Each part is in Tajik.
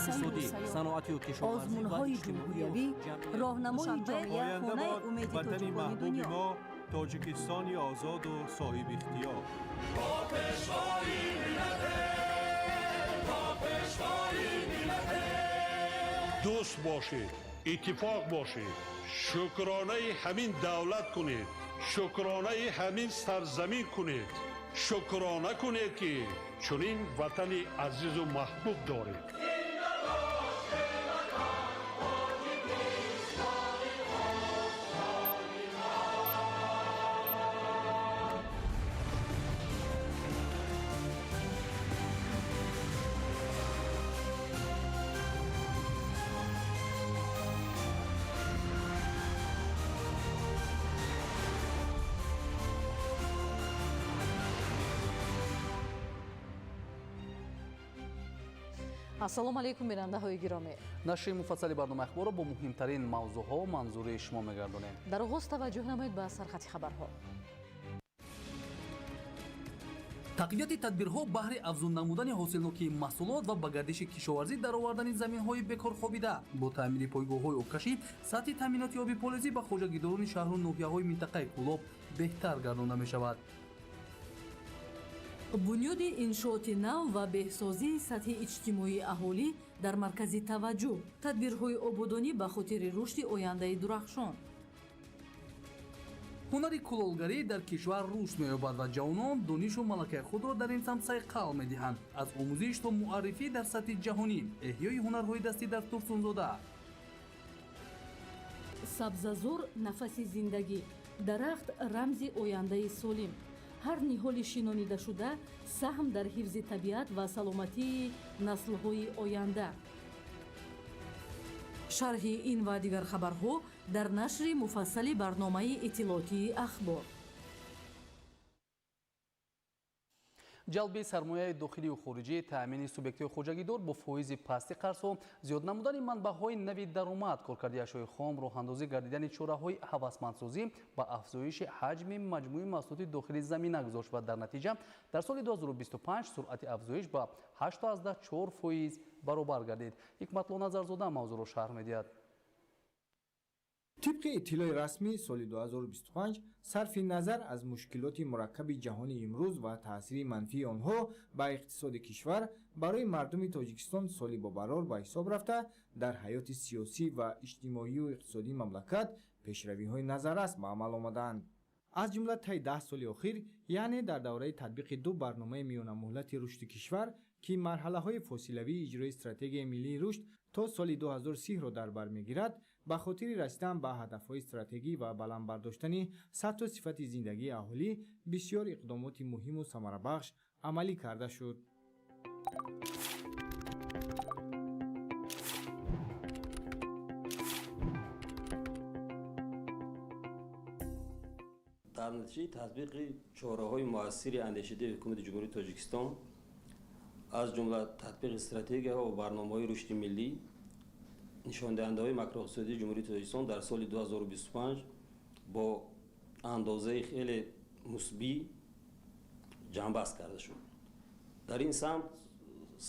Иқтисодӣ, саноатию кишоварзӣ ва Озмунҳои иҷтимоию ҷумҳуриявӣ, роҳнамои ҷомеа, Оянда хонаи бод умеди ватани тоҷикони маҳбуби дунё. мо, Тоҷикистони озоду соҳибихтиёр. Бо Пешвои миллате, бо Пешвои миллате. Дӯст бошед, иттифоқ бошед, шукронаи ҳамин давлат кунед, шукронаи ҳамин сарзамин кунед, шукрона кунед, ки чунин ватани азизу маҳбуб доред. Ассалому алайкум, бинандаҳои гиромӣ. Нашри муфассали барномаи ахборро бо муҳимтарин мавзӯъҳо манзури шумо мегардонем. Дар оғоз таваҷҷӯҳ намоед ба сархати хабарҳо. Тақвияти тадбирҳо баҳри афзун намудани ҳосилнокии маҳсулот ва ба гардиши кишоварзӣ даровардани заминҳои бекорхобида, бо таъмири пойгоҳҳои обкашӣ сатҳи таъминоти оби полезӣ ба хоҷагидорони шаҳру ноҳияҳои минтақаи Кӯлоб беҳтар гардонда мешавад. Бунёди иншооти нав ва беҳсозии сатҳи иҷтимоии аҳолӣ дар маркази таваҷҷӯҳ, тадбирҳои ободонӣ ба хотири рушди ояндаи дурахшон. Ҳунари кулолгарӣ дар кишвар рушд меёбад ва ҷавонон донишу малакаи худро дар ин самт сайқал медиҳанд. Аз омӯзиш то муаррифӣ дар сатҳи ҷаҳонӣ, эҳёи ҳунарҳои дастӣ дар Турсунзода. Сабзазор — нафаси зиндагӣ, дарахт — рамзи ояндаи солим. Ҳар ниҳоли шинонидашуда саҳм дар ҳифзи табиат ва саломатии наслҳои оянда. Шарҳи ин ва дигар хабарҳо дар нашри муфассали барномаи иттилоотии «Ахбор». Ҷалби сармояи дохилию хориҷӣ, таъмини субъектҳои хоҷагидор бо фоизи пасти қарзҳо, зиёд намудани манбаъҳои нави даромад, коркарди ашёи хом, роҳандозӣ гардидани чораҳои ҳавасмандсозӣ ба афзоиши ҳаҷми маҷмӯи маҳсулоти дохилӣ замина гузошт ва дар натиҷа дар соли 2025 суръати афзоиш ба 8,4% баробар гардид. Ҳикматло Назарзода мавзӯъро шарҳ медиҳад. Тибқи иттилои расмӣ, соли 2025, сарфи назар аз мушкилоти мураккаби ҷаҳони имрӯз ва таъсири манфии онҳо ба иқтисоди кишвар, барои мардуми Тоҷикистон соли бобарор ба ҳисоб рафта, дар ҳаёти сиёсӣ ва иҷтимоию иқтисодии мамлакат пешравиҳои назаррас ба амал омадаанд. Аз ҷумла, таи 10 соли охир, яъне дар давраи татбиқи ду барномаи миёнамуҳлати рушди кишвар, ки марҳалаҳои фосилавии иҷрои Стратегияи миллии рушд то соли 2030-ро дар бар мегирад, ба хотири расидан ба ҳадафҳои стратегӣ ва баланд бардоштани сатҳу сифати зиндагии аҳолӣ бисёр иқдомоти муҳиму самарабахш амалӣ карда шуд. Дар натиҷаи татбиқи чораҳои муассири андешидаи Ҳукумати Ҷумҳурии Тоҷикистон, аз ҷумла татбиқи стратегияҳо ва барномаҳои рушди миллӣ, нишондиҳандаҳои макроиқтисодии Ҷумҳурии Тоҷикистон дар соли 2025 бо андозаи хеле мусбӣ ҷамъбаст карда шуд. Дар ин самт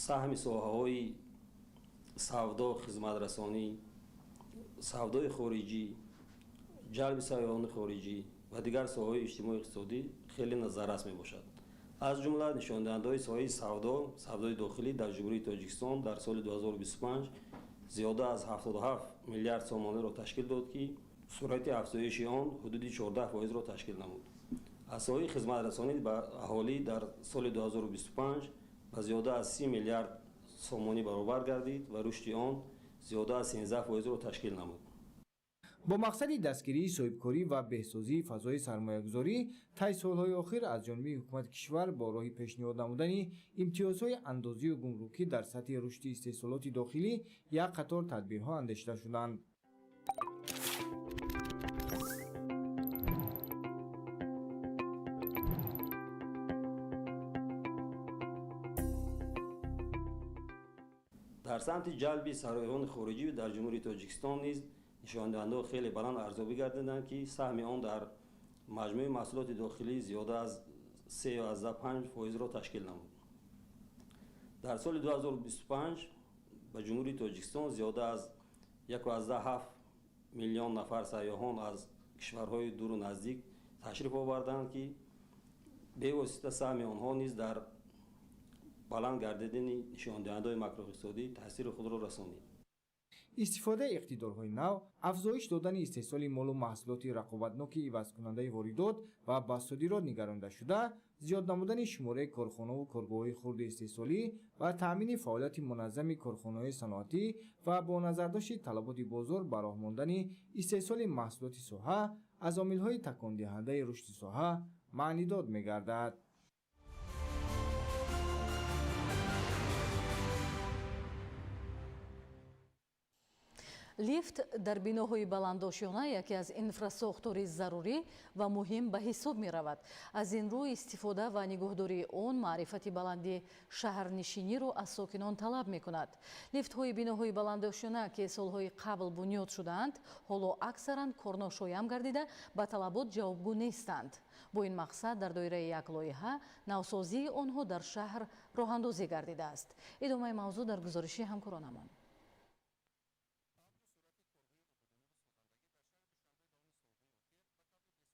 саҳми соҳаҳои савдо, хизматрасонӣ, савдои хориҷӣ, ҷалби сайёҳони хориҷӣ ва дигар соҳаҳои иҷтимоию иқтисодӣ хеле назаррас мебошад. Аз ҷумла, нишондиҳандаҳои соҳаи савдо, савдои дохилӣ дар Ҷумҳурии Тоҷикистон дар соли 2025 зиёда аз 77 миллиард сомониро ташкил дод, ки суръати афзоиши он ҳудуди 14 фоизро ташкил намуд. Аз соҳаи хизматрасонӣ ба аҳолӣ дар соли 2025 ба зиёда аз 30 миллиард сомонӣ баробар гардид ва рушди он зиёда аз 13 фоизро ташкил намуд. Бо мақсади дастгирии соҳибкорӣ ва беҳсозии фазои сармоягузорӣ, таи солҳои охир аз ҷониби ҳукумати кишвар бо роҳи пешниҳод намудани имтиёзҳои андозию гумрукӣ дар сатҳи рушди истеҳсолоти дохилӣ як қатор тадбирҳо андешида шуданд. Дар самти ҷалби сармояҳои хориҷӣ дар Ҷумҳурии Тоҷикистон низ нишондиҳандаҳо хеле баланд арзёбӣ гардиданд, ки саҳми он дар маҷмӯи маҳсулоти дохилӣ зиёда аз 3,5 фоизро ташкил намуд. Дар соли 2025 Ба Ҷумҳурии Тоҷикистон зиёда аз 1,7 миллион нафар сайёҳон аз кишварҳои дуру наздик ташриф оварданд, ки бевосита саҳми онҳо низ дар баланд гардидани нишондиҳандаҳои макроиқтисодӣ таъсири худро расонид. Истифодаи иқтидорҳои нав, афзоиш додани истеҳсоли молу маҳсулоти рақобатноки ивазкунандаи воридот ва ба содирот нигаронда шуда, зиёд намудани шумораи корхонаву коргоҳҳои хурди истеҳсолӣ ва таъмини фаъолияти муназзами корхонаҳои саноатӣ ва бо назардошти талаботи бозор ба роҳ мондани истеҳсоли маҳсулоти соҳа аз омилҳои такондиҳандаи рушди соҳа маънидод мегардад. Лифт дар биноҳои баландошёна яке аз инфрасохтори зарурӣ ва муҳим ба ҳисоб меравад. Аз ин рӯ истифода ва нигоҳдории он маърифати баланди шаҳрнишиниро аз сокинон талаб мекунад. Лифтҳои биноҳои баландошёна, ки солҳои қабл бунёд шудаанд, ҳоло аксаран корношоям гардида ба талабот ҷавобгӯ нестанд. Бо ин мақсад дар доираи як лоиҳа навсозии онҳо дар шаҳр роҳандозӣ гардидааст. Идомаи мавзӯъ дар гузориши ҳамкоронамон.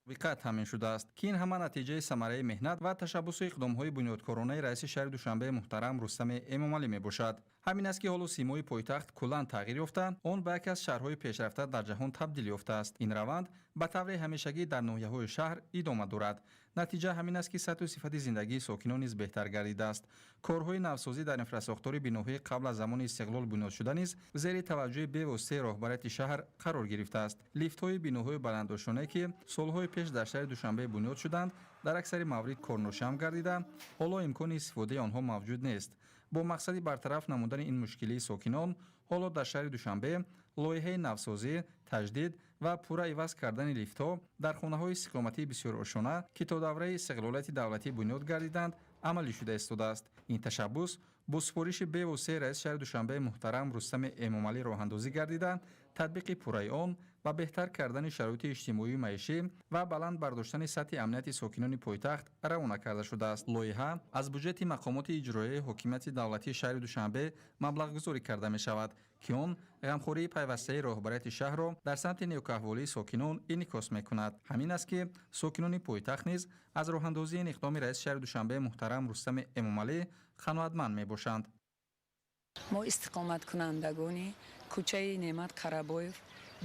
Мувофиқат таъмин шудааст, ки ин ҳама натиҷаи самараи меҳнат ва ташаббусу иқдомҳои бунёдкоронаи раиси шаҳри Душанбе муҳтарам Рустами Эмомалӣ мебошад. Ҳамин аст, ки ҳоло симои пойтахт куллан тағйир ёфта, он ба яке аз шаҳрҳои пешрафта дар ҷаҳон табдил ёфтааст. Ин раванд ба таври ҳамешагӣ дар ноҳияҳои шаҳр идома дорад. Натиҷа ҳамин аст, ки сатҳу сифати зиндагии сокинон низ беҳтар гардидааст. Корҳои навсозӣ дар инфрасохтори биноҳои қабл аз замони истиқлол бунёд шуда низ зери таваҷҷӯҳи бевоситаи роҳбарияти шаҳр қарор гирифтааст. Лифтҳои биноҳои баландошёнае, ки солҳои пеш дар шаҳри Душанбе бунёд шуданд, дар аксари маврид корношоям гардида, ҳоло имкони истифодаи онҳо мавҷуд нест. Бо мақсади бартараф намудани ин мушкилии сокинон, ҳоло дар шаҳри Душанбе лоиҳаи навсозӣ, таҷдид ва пурра иваз кардани лифтҳо дар хонаҳои истиқоматии бисёрошёна, ки то давраи истиқлолияти давлатӣ бунёд гардиданд, амалӣ шуда истодааст. Ин ташаббус бо супориши бевоситаи раиси шаҳри Душанбе муҳтарам Рустами Эмомалӣ роҳандозӣ гардида, татбиқи пурраи он ба беҳтар кардани шароити иҷтимоию маишӣ ва баланд бардоштани сатҳи амнияти сокинони пойтахт равона карда шудааст. Лоиҳа аз буҷети мақомоти иҷроияи ҳокимияти давлатии шаҳри Душанбе маблағгузорӣ карда мешавад, ки он ғамхории пайвастаи роҳбарияти шаҳрро дар самти некӯаҳволии сокинон инъикос мекунад. Ҳамин аст, ки сокинони пойтахт низ аз роҳандозии ин иқдоми раиси шаҳри Душанбе муҳтарам Рустами Эмомалӣ қаноатманд мебошанд. Мо истиқоматкунандагони кӯчаи Неъмат Қарабоев,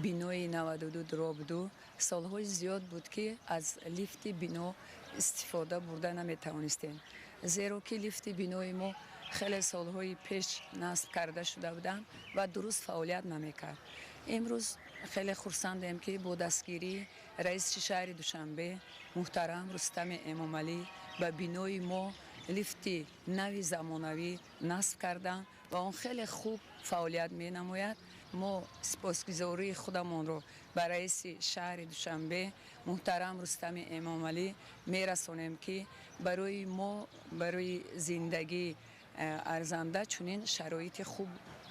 бинои 92/2, солҳои зиёд буд, ки аз лифти бино истифода бурда наметавонистем, зеро ки лифти бинои мо хеле солҳои пеш насб карда шуда буданд ва дуруст фаъолият намекард. Имрӯз хеле хурсандем, ки бо дастгирии раиси шаҳри Душанбе муҳтарам Рустами Эмомалӣ ба бинои мо лифти нави замонавӣ насб карданд ва он хеле хуб фаъолият менамояд. Мо сипосгузории худамонро ба раиси шаҳри Душанбе муҳтарам Рустами Эмомалӣ мерасонем, ки барои мо, барои зиндагӣ арзанда чунин шароити хуб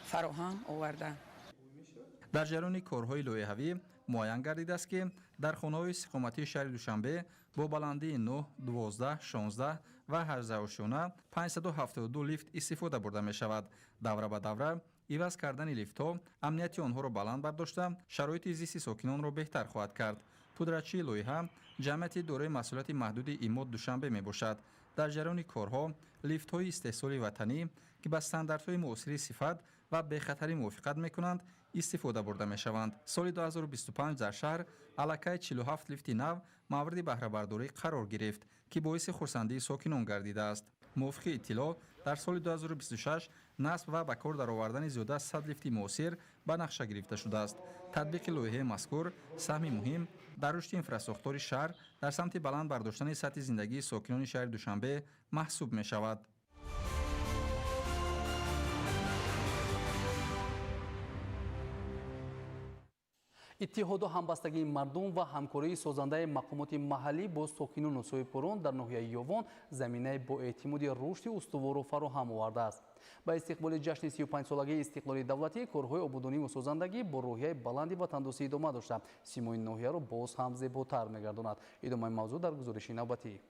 фароҳам оварданд. Дар ҷараёни корҳои лоиҳавӣ муайян гардидааст, ки дар хонаҳои истиқоматии шаҳри Душанбе бо баландии 9, 12, 16 ва 18 ошёна 572 лифт истифода бурда мешавад. Давра ба давра иваз кардани лифтҳо амнияти онҳоро баланд бардошта, шароити зисти сокинонро беҳтар хоҳад кард. Пудратчии лоиҳа ҷамъияти дорои масъулияти маҳдуди «Имод Душанбе» мебошад. Дар ҷараёни корҳо лифтҳои истеҳсоли ватанӣ, ки ба стандартҳои муосири сифат ва бехатарӣ мувофиқат мекунанд, истифода бурда мешаванд. Соли 2025 дар шаҳр аллакай 47 лифти нав мавриди баҳрабардорӣ қарор гирифт, ки боиси хурсандии сокинон гардидааст. Мувофиқи иттилоъ, дар соли 2026 насб ва ба кор даровардани зиёда аз 100 лифти муосир ба нақша гирифта шудааст. Татбиқи лоиҳаи мазкур саҳми муҳим дар рушди инфрасохтори шаҳр дар самти баланд бардоштани сатҳи зиндагии сокинони шаҳри Душанбе маҳсуб мешавад. Иттиҳоду ҳамбастагии мардум ва ҳамкории созандаи мақомоти маҳаллӣ бо сокинону соҳибкорон дар ноҳияи Ёвон заминаи боэътимоди рушди устуворро фароҳам овардааст. Ба истиқболи ҷашни 35-солагии истиқлоли давлатӣ корҳои ободониву созандагӣ бо рӯҳияи баланди ватандӯстӣ идома дошта, симои ноҳияро боз ҳам зеботар мегардонад. Идомаи мавзӯъ дар гузориши навбатӣ.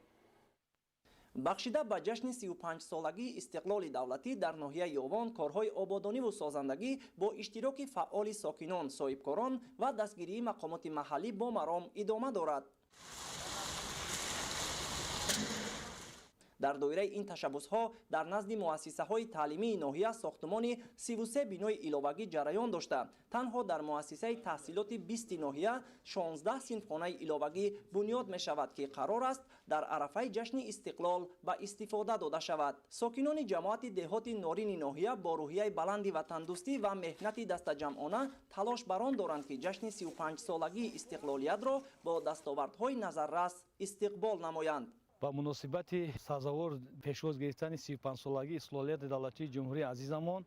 Бахшида ба ҷашни 35-солагии истиқлоли давлатӣ дар ноҳияи Ёвон корҳои ободониву созандагӣ бо иштироки фаъоли сокинон, соҳибкорон ва дастгирии мақомоти маҳаллӣ бо маром идома дорад. Дар доираи ин ташаббусҳо дар назди муассисаҳои таълимии ноҳия сохтумони 33 бинои иловагӣ ҷараён дошта, танҳо дар муассисаи таҳсилоти 20 ноҳия 16 синфхонаи иловагӣ бунёд мешавад, ки қарор аст дар арафаи ҷашни истиқлол ба истифода дода шавад. Сокинони ҷамоати деҳоти Норини ноҳия бо рӯҳияи баланди ватандӯстӣ ва меҳнати дастаҷамъона талош бар он доранд, ки ҷашни 35-солагии истиқлолиятро бо дастовардҳои назаррас истиқбол намоянд. Ба муносибати сазовор пешвоз гирифтани 35-солагии истиқлолияти давлатии ҷумҳурии азизамон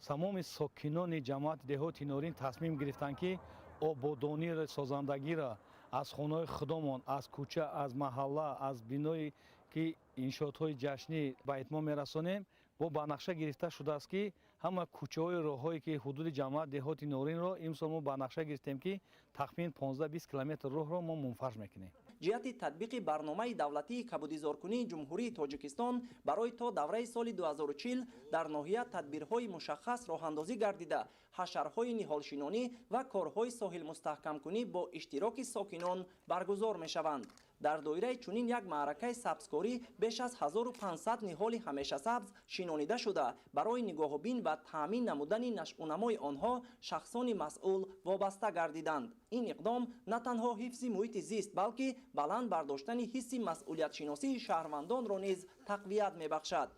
тамоми сокинони ҷамоати деҳоти Норин тасмим гирифтанд, ки ободониро, созандагиро аз хонаҳои худомон, аз кӯча, аз маҳалла, аз биное ки иншоотҳои ҷашнӣ ба итмом мерасонем, бо ба нақша гирифта шудааст, ки ҳама кӯчаҳои роҳҳое ки ҳудуди ҷамоат деҳоти Норинро имсол мо ба нақша гирифтем, ки тахмин 15-20 километр роҳро мо мунфарш мекунем. Ҷиҳати татбиқи барномаи давлатии кабудизоркунии Ҷумҳурии Тоҷикистон барои то давраи соли 2040 дар ноҳия тадбирҳои мушаххас роҳандозӣ гардида, ҳашарҳои ниҳолшинонӣ ва корҳои соҳилмустаҳкамкунӣ бо иштироки сокинон баргузор мешаванд. Дар доираи чунин як маъракаи сабзкорӣ беш аз 1500 ниҳоли ҳамешасабз шинонида шуда, барои нигоҳубин ва таъмин намудани нашъунамои онҳо шахсони масъул вобаста гардиданд. Ин иқдом на танҳо ҳифзи муҳити зист, балки баланд бардоштани ҳисси масъулиятшиносии шаҳрвандонро низ тақвият мебахшад.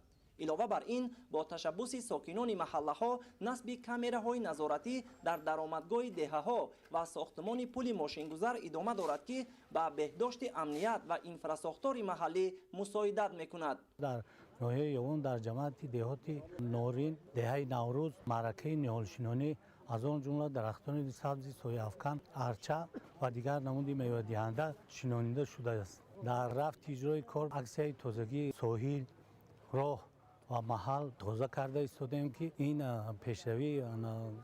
Илова бар ин, бо ташаббуси сокинони маҳаллаҳо насби камераҳои назоратӣ дар даромадгоҳи деҳаҳо ва сохтумони пули мошингузар идома дорад, ки ба беҳдошти амният ва инфрасохтори маҳаллӣ мусоидат мекунад. Дар ноҳияи Ёвон дар ҷамоати деҳоти Норин, деҳаи Наврӯз маъракаи ниҳолшинонӣ, аз он ҷумла дарахтони сабзи сояафкан, арча ва дигар намуди мевадиҳанда шинонида шудааст. Дар рафти иҷрои кор аксияи тозагии соҳил, роҳ ва маҳал тоза карда истодаем, ки ин пешравии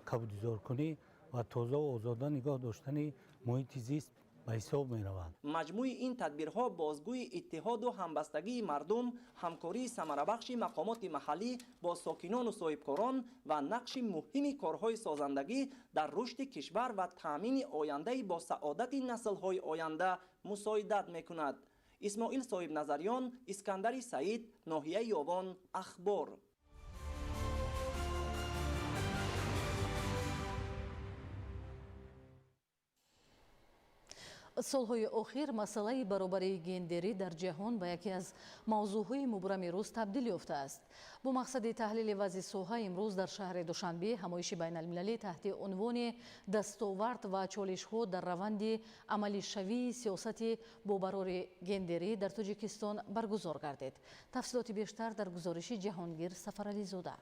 кабудизоркунӣ ва тозаву озода нигоҳ доштани муҳити зист ба ҳисоб меравад. Маҷмӯи ин тадбирҳо бозгӯи иттиҳоду ҳамбастагии мардум, ҳамкории самарабахши мақомоти маҳаллӣ бо сокинону соҳибкорон ва нақши муҳими корҳои созандагӣ дар рушди кишвар ва таъмини ояндаи босаодати наслҳои оянда мусоидат мекунад. Исмоил Соҳибназарён, Искандари Саид, ноҳияи Ёвон, Ахбор. Солҳои охир масъалаи баробарии гендерӣ дар ҷаҳон ба яке аз мавзӯъҳои мубрами рӯз табдил ёфтааст. Бо мақсади таҳлили вазъи соҳа имрӯз дар шаҳри Душанбе ҳамоиши байналмилалӣ таҳти унвони дастовард ва чолишҳо дар раванди амалишавии сиёсати бобарори гендерӣ дар Тоҷикистон баргузор гардид. Тафсилоти бештар дар гузориши Ҷаҳонгир Сафарализода.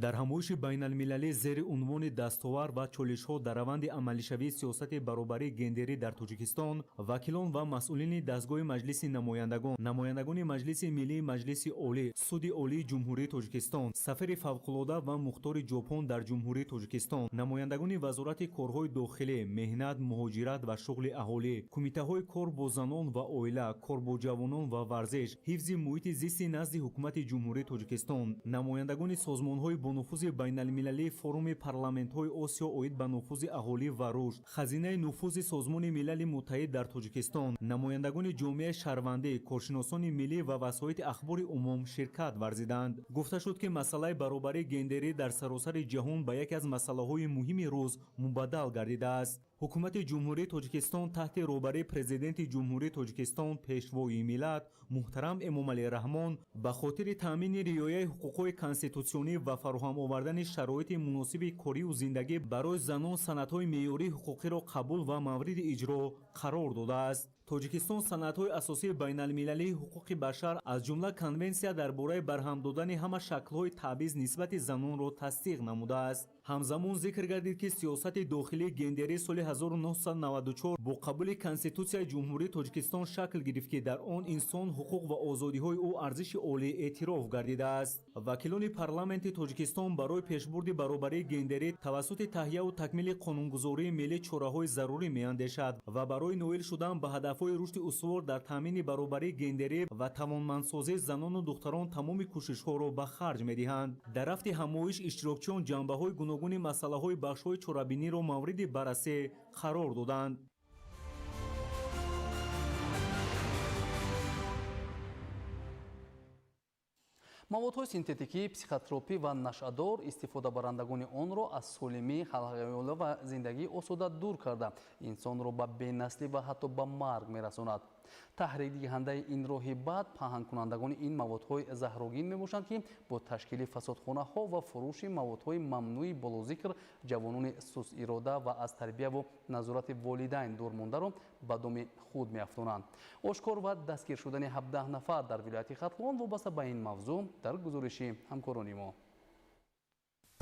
Дар ҳамоиши байналмилалӣ зери унвони дастовар ва чолишҳо дар раванди амалишавии сиёсати баробарии гендерӣ дар Тоҷикистон вакилон ва масъулини дастгоҳи Маҷлиси намояндагон, намояндагони Маҷлиси миллии Маҷлиси Олӣ, Суди Олии Ҷумҳурии Тоҷикистон, сафири фавқулода ва мухтори Ҷопон дар Ҷумҳурии Тоҷикистон, намояндагони Вазорати корҳои дохилӣ, меҳнат, муҳоҷират ва шуғли аҳолӣ, кумитаҳои кор бо занон ва оила, кор бо ҷавонон ва варзиш, ҳифзи муҳити зисти назди Ҳукумати Ҷумҳурии Тоҷикистон, намояндагони созмонҳои бо нуфузи байналмилалии Форуми парламентҳои Осиё оид ба нуфузи аҳолӣ ва рушд, хазинаи нуфузи Созмони Милали Муттаҳид дар Тоҷикистон, намояндагони ҷомеаи шаҳрвандӣ, коршиносони миллӣ ва васоити ахбори умум ширкат варзиданд. Гуфта шуд, ки масъалаи баробарии гендерӣ дар саросари ҷаҳон ба яке аз масъалаҳои муҳими рӯз мубаддал гардидааст. Ҳукумати Ҷумҳурии Тоҷикистон таҳти роҳбарии Президенти Ҷумҳурии Тоҷикистон, Пешвои миллат муҳтарам Эмомалӣ Раҳмон ба хотири таъмини риояи ҳуқуқҳои конститутсионӣ ва фароҳам овардани шароити муносиби корию зиндагӣ барои занон санадҳои меъёрии ҳуқуқиро қабул ва мавриди иҷро қарор додааст. Тоҷикистон санадҳои асосии байналмилалии ҳуқуқи башар, аз ҷумла Конвенсия дар бораи барҳам додани ҳама шаклҳои таъбиз нисбати занонро тасдиқ намудааст. Ҳамзамон зикр гардид, ки сиёсати дохилии гендерӣ соли 1994 бо қабули Конститутсияи Ҷумҳурии Тоҷикистон шакл гирифт, ки дар он инсон, ҳуқуқ ва озодиҳои ӯ арзиши олӣ эътироф гардидааст. Вакилони парламенти Тоҷикистон барои пешбурди баробарии гендерӣ тавассути таҳияву такмили қонунгузории миллӣ чораҳои зарурӣ меандешад ва барои ноил шудан ба ҳадафҳои ҳадафҳои рушди устувор дар таъмини баробарии гендерӣ ва тавонмандсозии занону духтарон тамоми кӯшишҳоро ба харҷ медиҳанд. Дар рафти ҳамоиш иштирокчиён ҷанбаҳои гуногуни масъалаҳои бахшҳои чорабиниро мавриди баррасӣ қарор доданд. Маводҳои синтетикӣ, психотропӣ ва нашъадор истифодабарандагони онро аз солимӣ, ҳалқаёла ва зиндагии осуда дур карда, инсонро ба бенаслӣ ва ҳатто ба марг мерасонад. Таҳрикдиҳандаи ин роҳи бад паҳнкунандагони ин маводҳои заҳрогин мебошанд, ки бо ташкили фасодхонаҳо ва фурӯши маводҳои мамнӯи болозикр ҷавонони сустирода ва аз тарбияву назорати волидайн дур мондаро ба доми худ меафтонанд. Ошкор ва дастгир шудани 17 нафар дар вилояти Хатлон вобаста ба ин мавзӯъ дар гузориши ҳамкорони мо.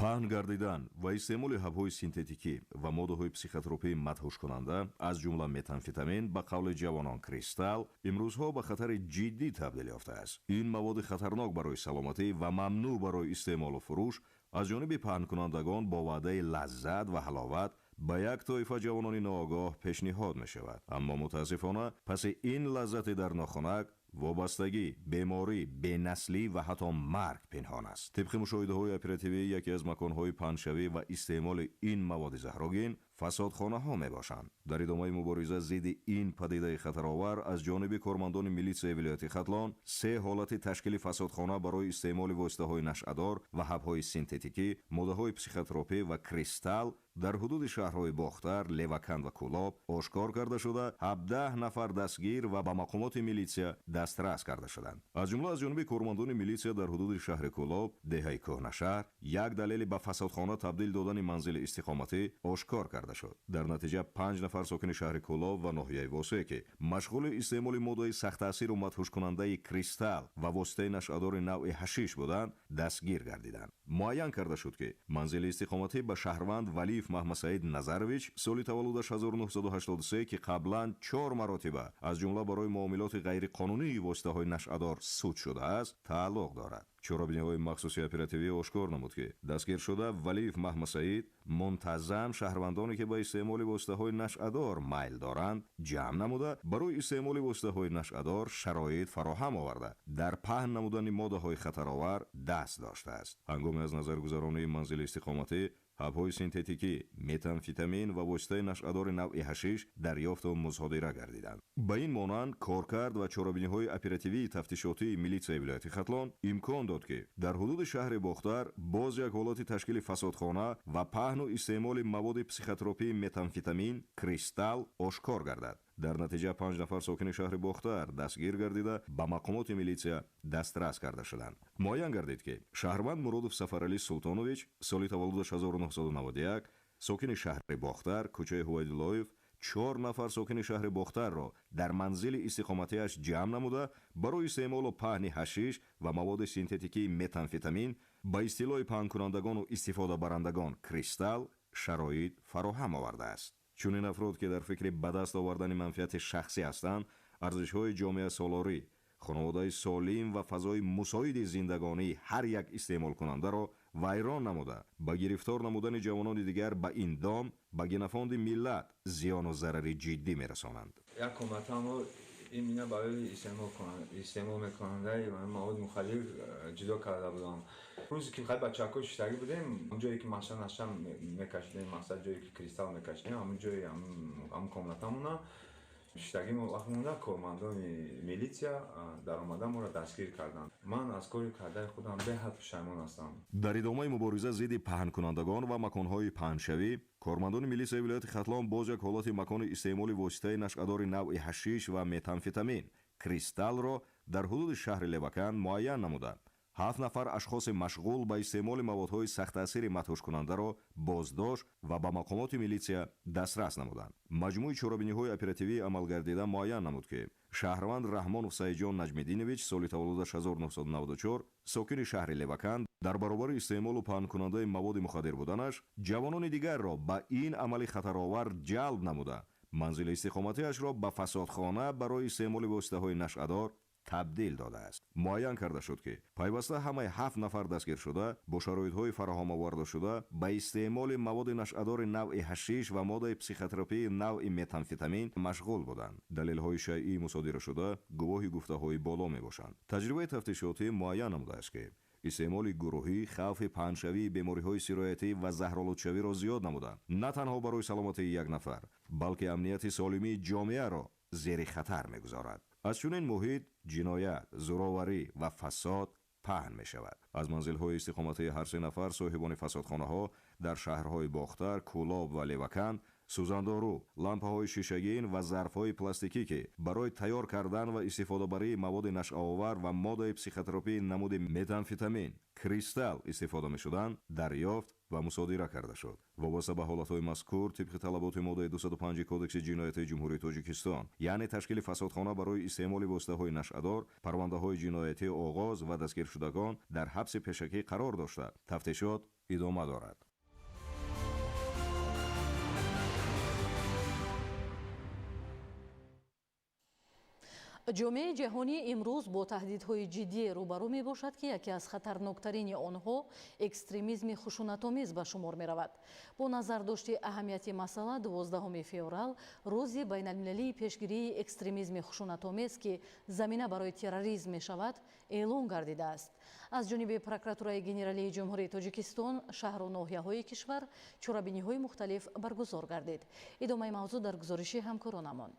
Паҳн гардидан ва истеъмоли ҳабҳои синтетикӣ ва моддаҳои психотропии мадҳушкунанда, аз ҷумла метамфетамин, ба қавли ҷавонон кристалл, имрӯзҳо ба хатари ҷиддӣ табдил ёфтааст. Ин маводи хатарнок барои саломатӣ ва мамнӯъ барои истеъмолу фурӯш аз ҷониби паҳнкунандагон бо ваъдаи лаззат ва ҳаловат ба як тоифа ҷавонони ноогоҳ пешниҳод мешавад. Аммо мутаассифона паси ин лаззати дар нохунак вобастагӣ, беморӣ, бенаслӣ ва ҳатто марг пинҳон аст. Тибқи мушоҳидаҳои оперативӣ, яке аз маконҳои паҳншавӣ ва истеъмоли ин маводи заҳрогин фасодхонаҳо мебошанд. Дар идомаи мубориза зидди ин падидаи хатаровар аз ҷониби кормандони милитсияи вилояти Хатлон се ҳолати ташкили фасодхона барои истеъмоли воситаҳои нашъадор ва ҳабҳои синтетикӣ, моддаҳои психотропӣ ва кристалл дар ҳудуди шаҳрҳои Бохтар, Леваканд ва Кӯлоб ошкор карда шуда, 17 нафар дастгир ва ба мақомоти милитсия дастрас карда шуданд. Аз ҷумла аз ҷониби кормандони милитсия дар ҳудуди шаҳри Кӯлоб, деҳаи Кӯҳнашаҳр, як далели ба фасодхона табдил додани манзили истиқоматӣ ошкор карда шуд. Дар натиҷа 5 нафар сокини шаҳри Кӯлоб ва ноҳияи Восе, ки машғули истеъмоли моддаи сахттаъсиру мадҳушкунандаи кристалл ва воситаи нашъадори навъи ҳашиш буданд, дастгир гардиданд. Муайян карда шуд, ки манзили истиқоматӣ ба шаҳрванд Валиев Маҳмадсаид Назарович соли таваллудаш 1983, ки қаблан 4 маротиба аз ҷумла барои муомилоти ғайриқонунии воситаҳои нашъадор суд шудааст, тааллуқ дорад. Чорабиниҳои махсуси оперативӣ ошкор намуд, ки дастгиршуда Валиев Маҳмадсаид мунтазам шаҳрвандоне, ки ба истеъмоли воситаҳои нашъадор майл доранд, ҷамъ намуда, барои истеъмоли воситаҳои нашъадор шароит фароҳам оварда, дар паҳн намудани моддаҳои хатаровар даст доштааст. Ҳангоми аз назаргузаронии манзили истиқоматӣ ҳабҳои синтетикӣ, метамфетамин ва воситаи нашъадори навъи ҳашиш дарёфту мусодира гардиданд. Ба ин монанд коркард ва чорабиниҳои оперативии тафтишотии милитсияи вилояти Хатлон имкон дод, ки дар ҳудуди шаҳри Бохтар боз як ҳолати ташкили фасодхона ва паҳну истеъмоли маводи психотропии метамфетамин, кристалл ошкор гардад. Дар натиҷа 5 нафар сокини шаҳри Бохтар дастгир гардида, ба мақомоти милитсия дастрас карда шуданд. Муайян гардид, ки шаҳрванд Муродов Сафаралӣ Султонович соли таваллудаш 1991, сокини шаҳри Бохтар, кӯчаи Ҳувайдуллоев, 4 нафар сокини шаҳри Бохтарро дар манзили истиқоматиаш ҷамъ намуда, барои истеъмолу паҳни ҳашиш ва маводи синтетикии метамфетамин ба истилоҳи паҳнкунандагону истифодабарандагон кристалл шароит фароҳам овардааст. Чунин афрод, ки дар фикри ба даст овардани манфиати шахсӣ ҳастанд, арзишҳои ҷомеасолорӣ, хонаводаи солим ва фазои мусоиди зиндагонии ҳар як истеъмолкунандаро вайрон намуда, ба гирифтор намудани ҷавонони дигар ба ин дом, ба генофонди миллат зиёну зарари ҷиддӣ мерасонанд. Як комнатамо именно барои истеъмол мекунандаи маводи мухаллиф ҷудо карда будам. Рӯзе ки хай бачаҳако шиштагӣ будем, он ҷое ки маша наша мекашидем, мақсад ҷое ки кристалл мекашидем, ҳамон ҷои ҳамон комнатамона шиштагӣ вақт монда, кормандони милитсия даромада моро дастгир карданд. Ман аз кори кардаи худам беҳад пушаймон ҳастам. Дар идомаи мубориза зидди паҳнкунандагон ва маконҳои паҳншавӣ, кормандони милитсияи вилояти Хатлон боз як ҳолати макони истеъмоли воситаи нашъадори навъи ҳашиш ва метамфетамин, кристаллро дар ҳудуди шаҳри Леваканд муайян намуда, 7 нафар ашхоси машғул ба истеъмоли маводҳои сахттаъсири мадҳушкунандаро боздошт ва ба мақомоти милитсия дастрас намуданд. Маҷмӯи чорабиниҳои оперативии амалгардида муайян намуд, ки шаҳрванд Раҳмонов Саидҷон Наҷмиддинович соли таваллудаш 1994, сокини шаҳри Леваканд, дар баробари истеъмолу паҳнкунандаи маводи мухаддир буданаш, ҷавонони дигарро ба ин амали хатаровар ҷалб намуда, манзили истиқоматиашро ба фасодхона барои истеъмоли воситаҳои нашъадор Табдил додааст. Муайян карда шуд, ки пайваста ҳамаи ҳафт нафар дастгиршуда бо шароитҳои фароҳам овардашуда ба истеъмоли маводи нашъадори навъи ҳашиш ва моддаи психотропии навъи метамфетамин машғул буданд. Далелҳои шайъии мусодирашуда гувоҳи гуфтаҳои боло мебошанд. Таҷрибаи тафтишотӣ муайян намудааст, ки истеъмоли гурӯҳӣ хавфи паҳншавии бемориҳои сироятӣ ва заҳролудшавиро зиёд намуда, на танҳо барои саломатии як нафар, балки амнияти солимии ҷомеаро зери хатар мегузорад. Аз чунин муҳит ҷиноят, зӯроварӣ ва фасод паҳн мешавад. Аз манзилҳои истиқоматии ҳар се нафар соҳибони фасодхонаҳо дар шаҳрҳои Бохтар, Кӯлоб ва Леваканд сӯзандору, лампаҳои шишагин ва зарфҳои пластикӣ, ки барои тайёр кардан ва истифодабарии маводи нашъаовар ва моддаи психотропии намуди метамфетамин кристалл истифода мешуданд, дарёфт ва мусодира карда шуд. Вобаста ба ҳолатҳои мазкур, тибқи талаботи моддаи 205 Кодекси ҷиноятии Ҷумҳурии Тоҷикистон, яъне ташкили фасодхона барои истеъмоли воситаҳои нашъадор, парвандаҳои ҷиноятӣ оғоз ва дастгиршудагон дар ҳабси пешакӣ қарор дошта, тафтишот идома дорад. Ҷомеаи ҷаҳонӣ имрӯз бо таҳдидҳои ҷиддие рӯбарӯ мебошад, ки яке аз хатарноктарини онҳо экстремизми хушунатомез ба шумор меравад. Бо назардошти аҳамияти масъала, 12 феврал рӯзи байналмилалии пешгирии экстремизми хушунатомез, ки замина барои терроризм мешавад, эълон гардидааст. Аз ҷониби Прокуратураи Генералии Ҷумҳурии Тоҷикистон, шаҳру ноҳияҳои кишвар чорабиниҳои мухталиф баргузор гардид. Идомаи мавзӯъ дар гузориши ҳамкоронамон.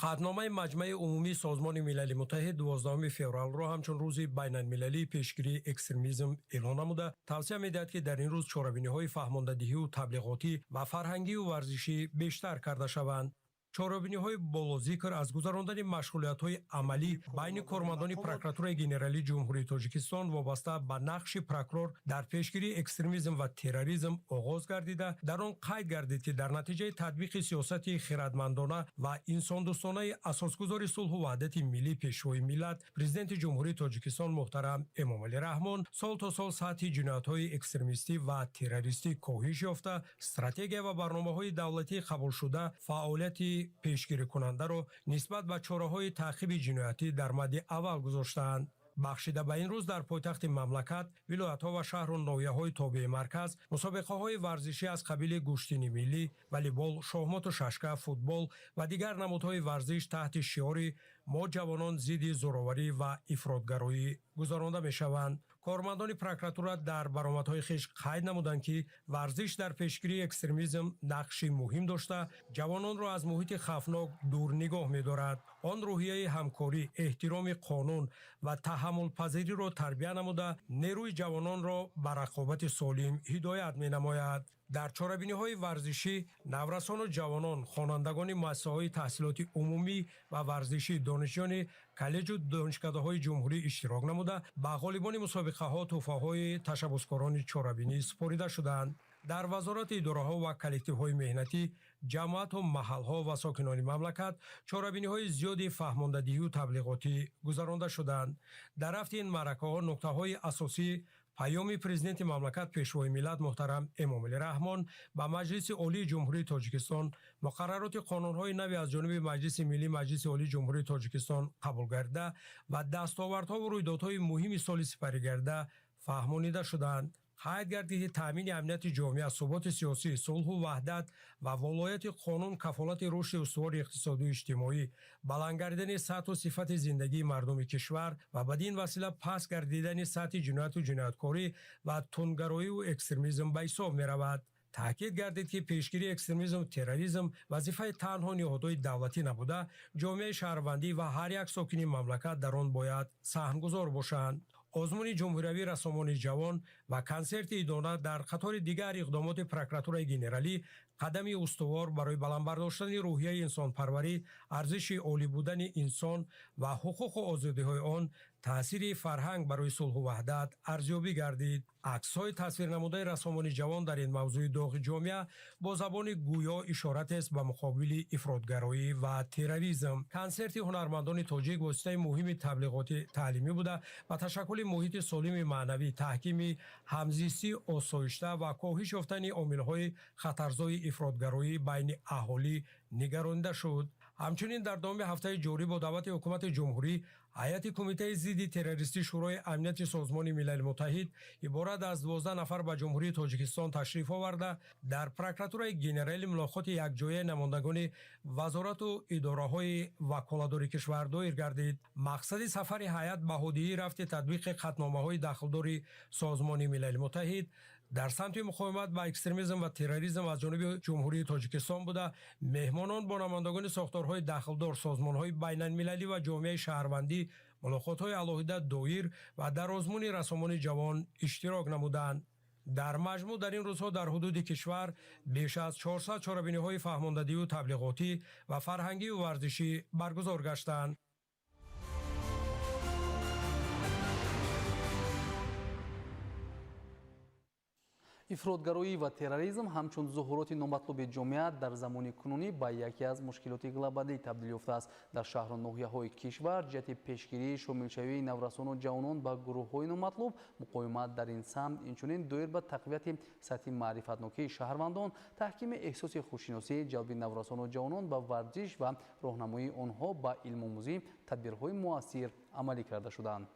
Қатъномаи Маҷмаи Умумии Созмони Милали Муттаҳид 12 февралро ҳамчун рӯзи байналмилалии пешгирии экстремизм эълон намуда, тавсия медиҳад, ки дар ин рӯз чорабиниҳои фаҳмондадиҳию таблиғотӣ ва фарҳангию варзишӣ бештар карда шаванд. Чорабиниҳои болозикр аз гузарондани машғулиятҳои амалӣ байни кормандони Прокуратураи Генералии Ҷумҳурии Тоҷикистон вобаста ба нақши прокурор дар пешгирии экстремизм ва терроризм оғоз гардида, дар он қайд гардид, ки дар натиҷаи татбиқи сиёсати хирадмандона ва инсондӯстонаи асосгузори сулҳу ваҳдати миллӣ, Пешвои миллат, Президенти Ҷумҳурии Тоҷикистон муҳтарам Эмомалӣ Раҳмон, сол то сол сатҳи ҷиноятҳои экстремистӣ ва террористӣ коҳиш ёфта, стратегия ва барномаҳои давлатӣ қабулшуда фаъолияти пешгирикунандаро нисбат ба чораҳои таъқиби ҷиноятӣ дар мадди аввал гузоштаанд. Бахшида ба ин рӯз дар пойтахти мамлакат, вилоятҳо ва шаҳру ноҳияҳои тобеи марказ мусобиқаҳои варзишӣ аз қабили гӯштини миллӣ, волейбол, шоҳмоту шашка, футбол ва дигар намудҳои варзиш таҳти шиори «Мо ҷавонон зидди зӯроварӣ ва ифротгароӣ» гузаронда мешаванд. Кормандони прокуратура дар баромадҳои хеш қайд намуданд, ки варзиш дар пешгирии экстремизм нақши муҳим дошта, ҷавононро аз муҳити хавфнок дур нигоҳ медорад. Он рӯҳияи ҳамкорӣ, эҳтироми қонун ва таҳаммулпазириро тарбия намуда, нерӯи ҷавононро ба рақобати солим ҳидоят менамояд. Дар чорабиниҳои варзишӣ наврасону ҷавонон, хонандагони муассисаҳои таҳсилоти умумӣ ва варзишӣ, донишҷӯёни коллеҷу донишкадаҳои ҷумҳурӣ иштирок намуда, ба ғолибони мусобиқаҳо тӯҳфаҳои ташаббускорони чорабинӣ супорида шуданд. Дар вазорати идораҳо ва коллективҳои меҳнатӣ, ҷамоату маҳалҳо ва сокинони мамлакат чорабиниҳои зиёди фаҳмондадиҳию таблиғотӣ гузаронда шуданд. Дар рафти ин маъракаҳо нуктаҳои асосии паёми Президенти мамлакат, Пешвои миллат муҳтарам Эмомалӣ Раҳмон ба Маҷлиси Олии Ҷумҳурии Тоҷикистон, муқаррароти қонунҳои нави аз ҷониби Маҷлиси Миллӣ, Маҷлиси Олии Ҷумҳурии Тоҷикистон қабул гардида ва дастовардҳову рӯйдодҳои муҳими соли сипаригардида фаҳмонида шуданд. Қайд гардид, ки таъмини амнияти ҷомеа, суботи сиёсӣ, сулҳу ваҳдат ва волояти қонун кафолати рушди устувори иқтисодию иҷтимоӣ, баланд гардидани сатҳу сифати зиндагии мардуми кишвар ва бадин васила паст гардидани сатҳи ҷинояту ҷинояткорӣ ва тундгароиву экстремизм ба ҳисоб меравад. Таъкид гардид, ки пешгирии экстремизму терроризм вазифаи танҳо ниҳодҳои давлатӣ набуда, ҷомеаи шаҳрвандӣ ва ҳар як сокини мамлакат дар он бояд саҳмгузор бошанд. Озмуни ҷумҳуриявии рассомони ҷавон ва консерти идона дар қатори дигар иқдомоти Прокуратураи Генералӣ қадами устувор барои баланд бардоштани рӯҳияи инсонпарварӣ, арзиши олӣ будани инсон ва ҳуқуқу озодиҳои он, таъсири фарҳанг барои сулҳу ваҳдат арзёбӣ гардид. Аксҳои тасвирнамудаи рассомони ҷавон дар ин мавзӯи доғи ҷомеа бо забони гӯё ишоратест ба муқобили ифротгароӣ ва терроризм. Консерти ҳунармандони тоҷик воситаи муҳими таблиғоти таълимӣ буда, ба ташаккули муҳити солими маънавӣ, таҳкими ҳамзистии осоишта ва коҳиш ёфтани омилҳои хатарзои ифротгароӣ байни аҳолӣ нигаронида шуд. Ҳамчунин дар давоми ҳафтаи ҷорӣ бо даъвати ҳукумати ҷумҳурӣ ҳайати Кумитаи зидди террористӣ Шӯрои Амнияти Созмони Милали Муттаҳид иборат аз 12 нафар ба Ҷумҳурии Тоҷикистон ташриф оварда, дар прокуратураи генералӣ мулоқоти якҷояи намояндагони вазорату идораҳои ваколатдори кишвар доир гардид. Мақсади сафари ҳайат баҳодиҳии рафти татбиқи қатъномаҳои дахлдори Созмони Милали Муттаҳид дар самти муқовимат ба экстремизм ва терроризм аз ҷониби Ҷумҳурии Тоҷикистон буда, меҳмонон бо намояндагони сохторҳои дахлдор, созмонҳои байналмилалӣ ва ҷомеаи шаҳрвандӣ мулоқотҳои алоҳида доир ва дар озмуни рассомони ҷавон иштирок намуданд. Дар маҷмӯъ дар ин рӯзҳо дар ҳудуди кишвар беш аз 400 чорабиниҳои фаҳмондадию таблиғотӣ ва фарҳангию варзишӣ баргузор гаштанд. Ифротгароӣ ва терроризм ҳамчун зуҳуроти номатлуби ҷомеа дар замони кунунӣ ба яке аз мушкилоти глобалӣ табдил ёфтааст. Дар шаҳру ноҳияҳои кишвар ҷиҳати пешгирии шомилшавии наврасону ҷавонон ба гурӯҳҳои номатлуб, муқовимат дар ин самт, инчунин доир ба тақвияти сатҳи маърифатнокии шаҳрвандон, таҳкими эҳсоси худшиносӣ, ҷалби наврасону ҷавонон ба варзиш ва роҳнамоии онҳо ба илмомӯзӣ тадбирҳои муассир амалӣ карда шуданд.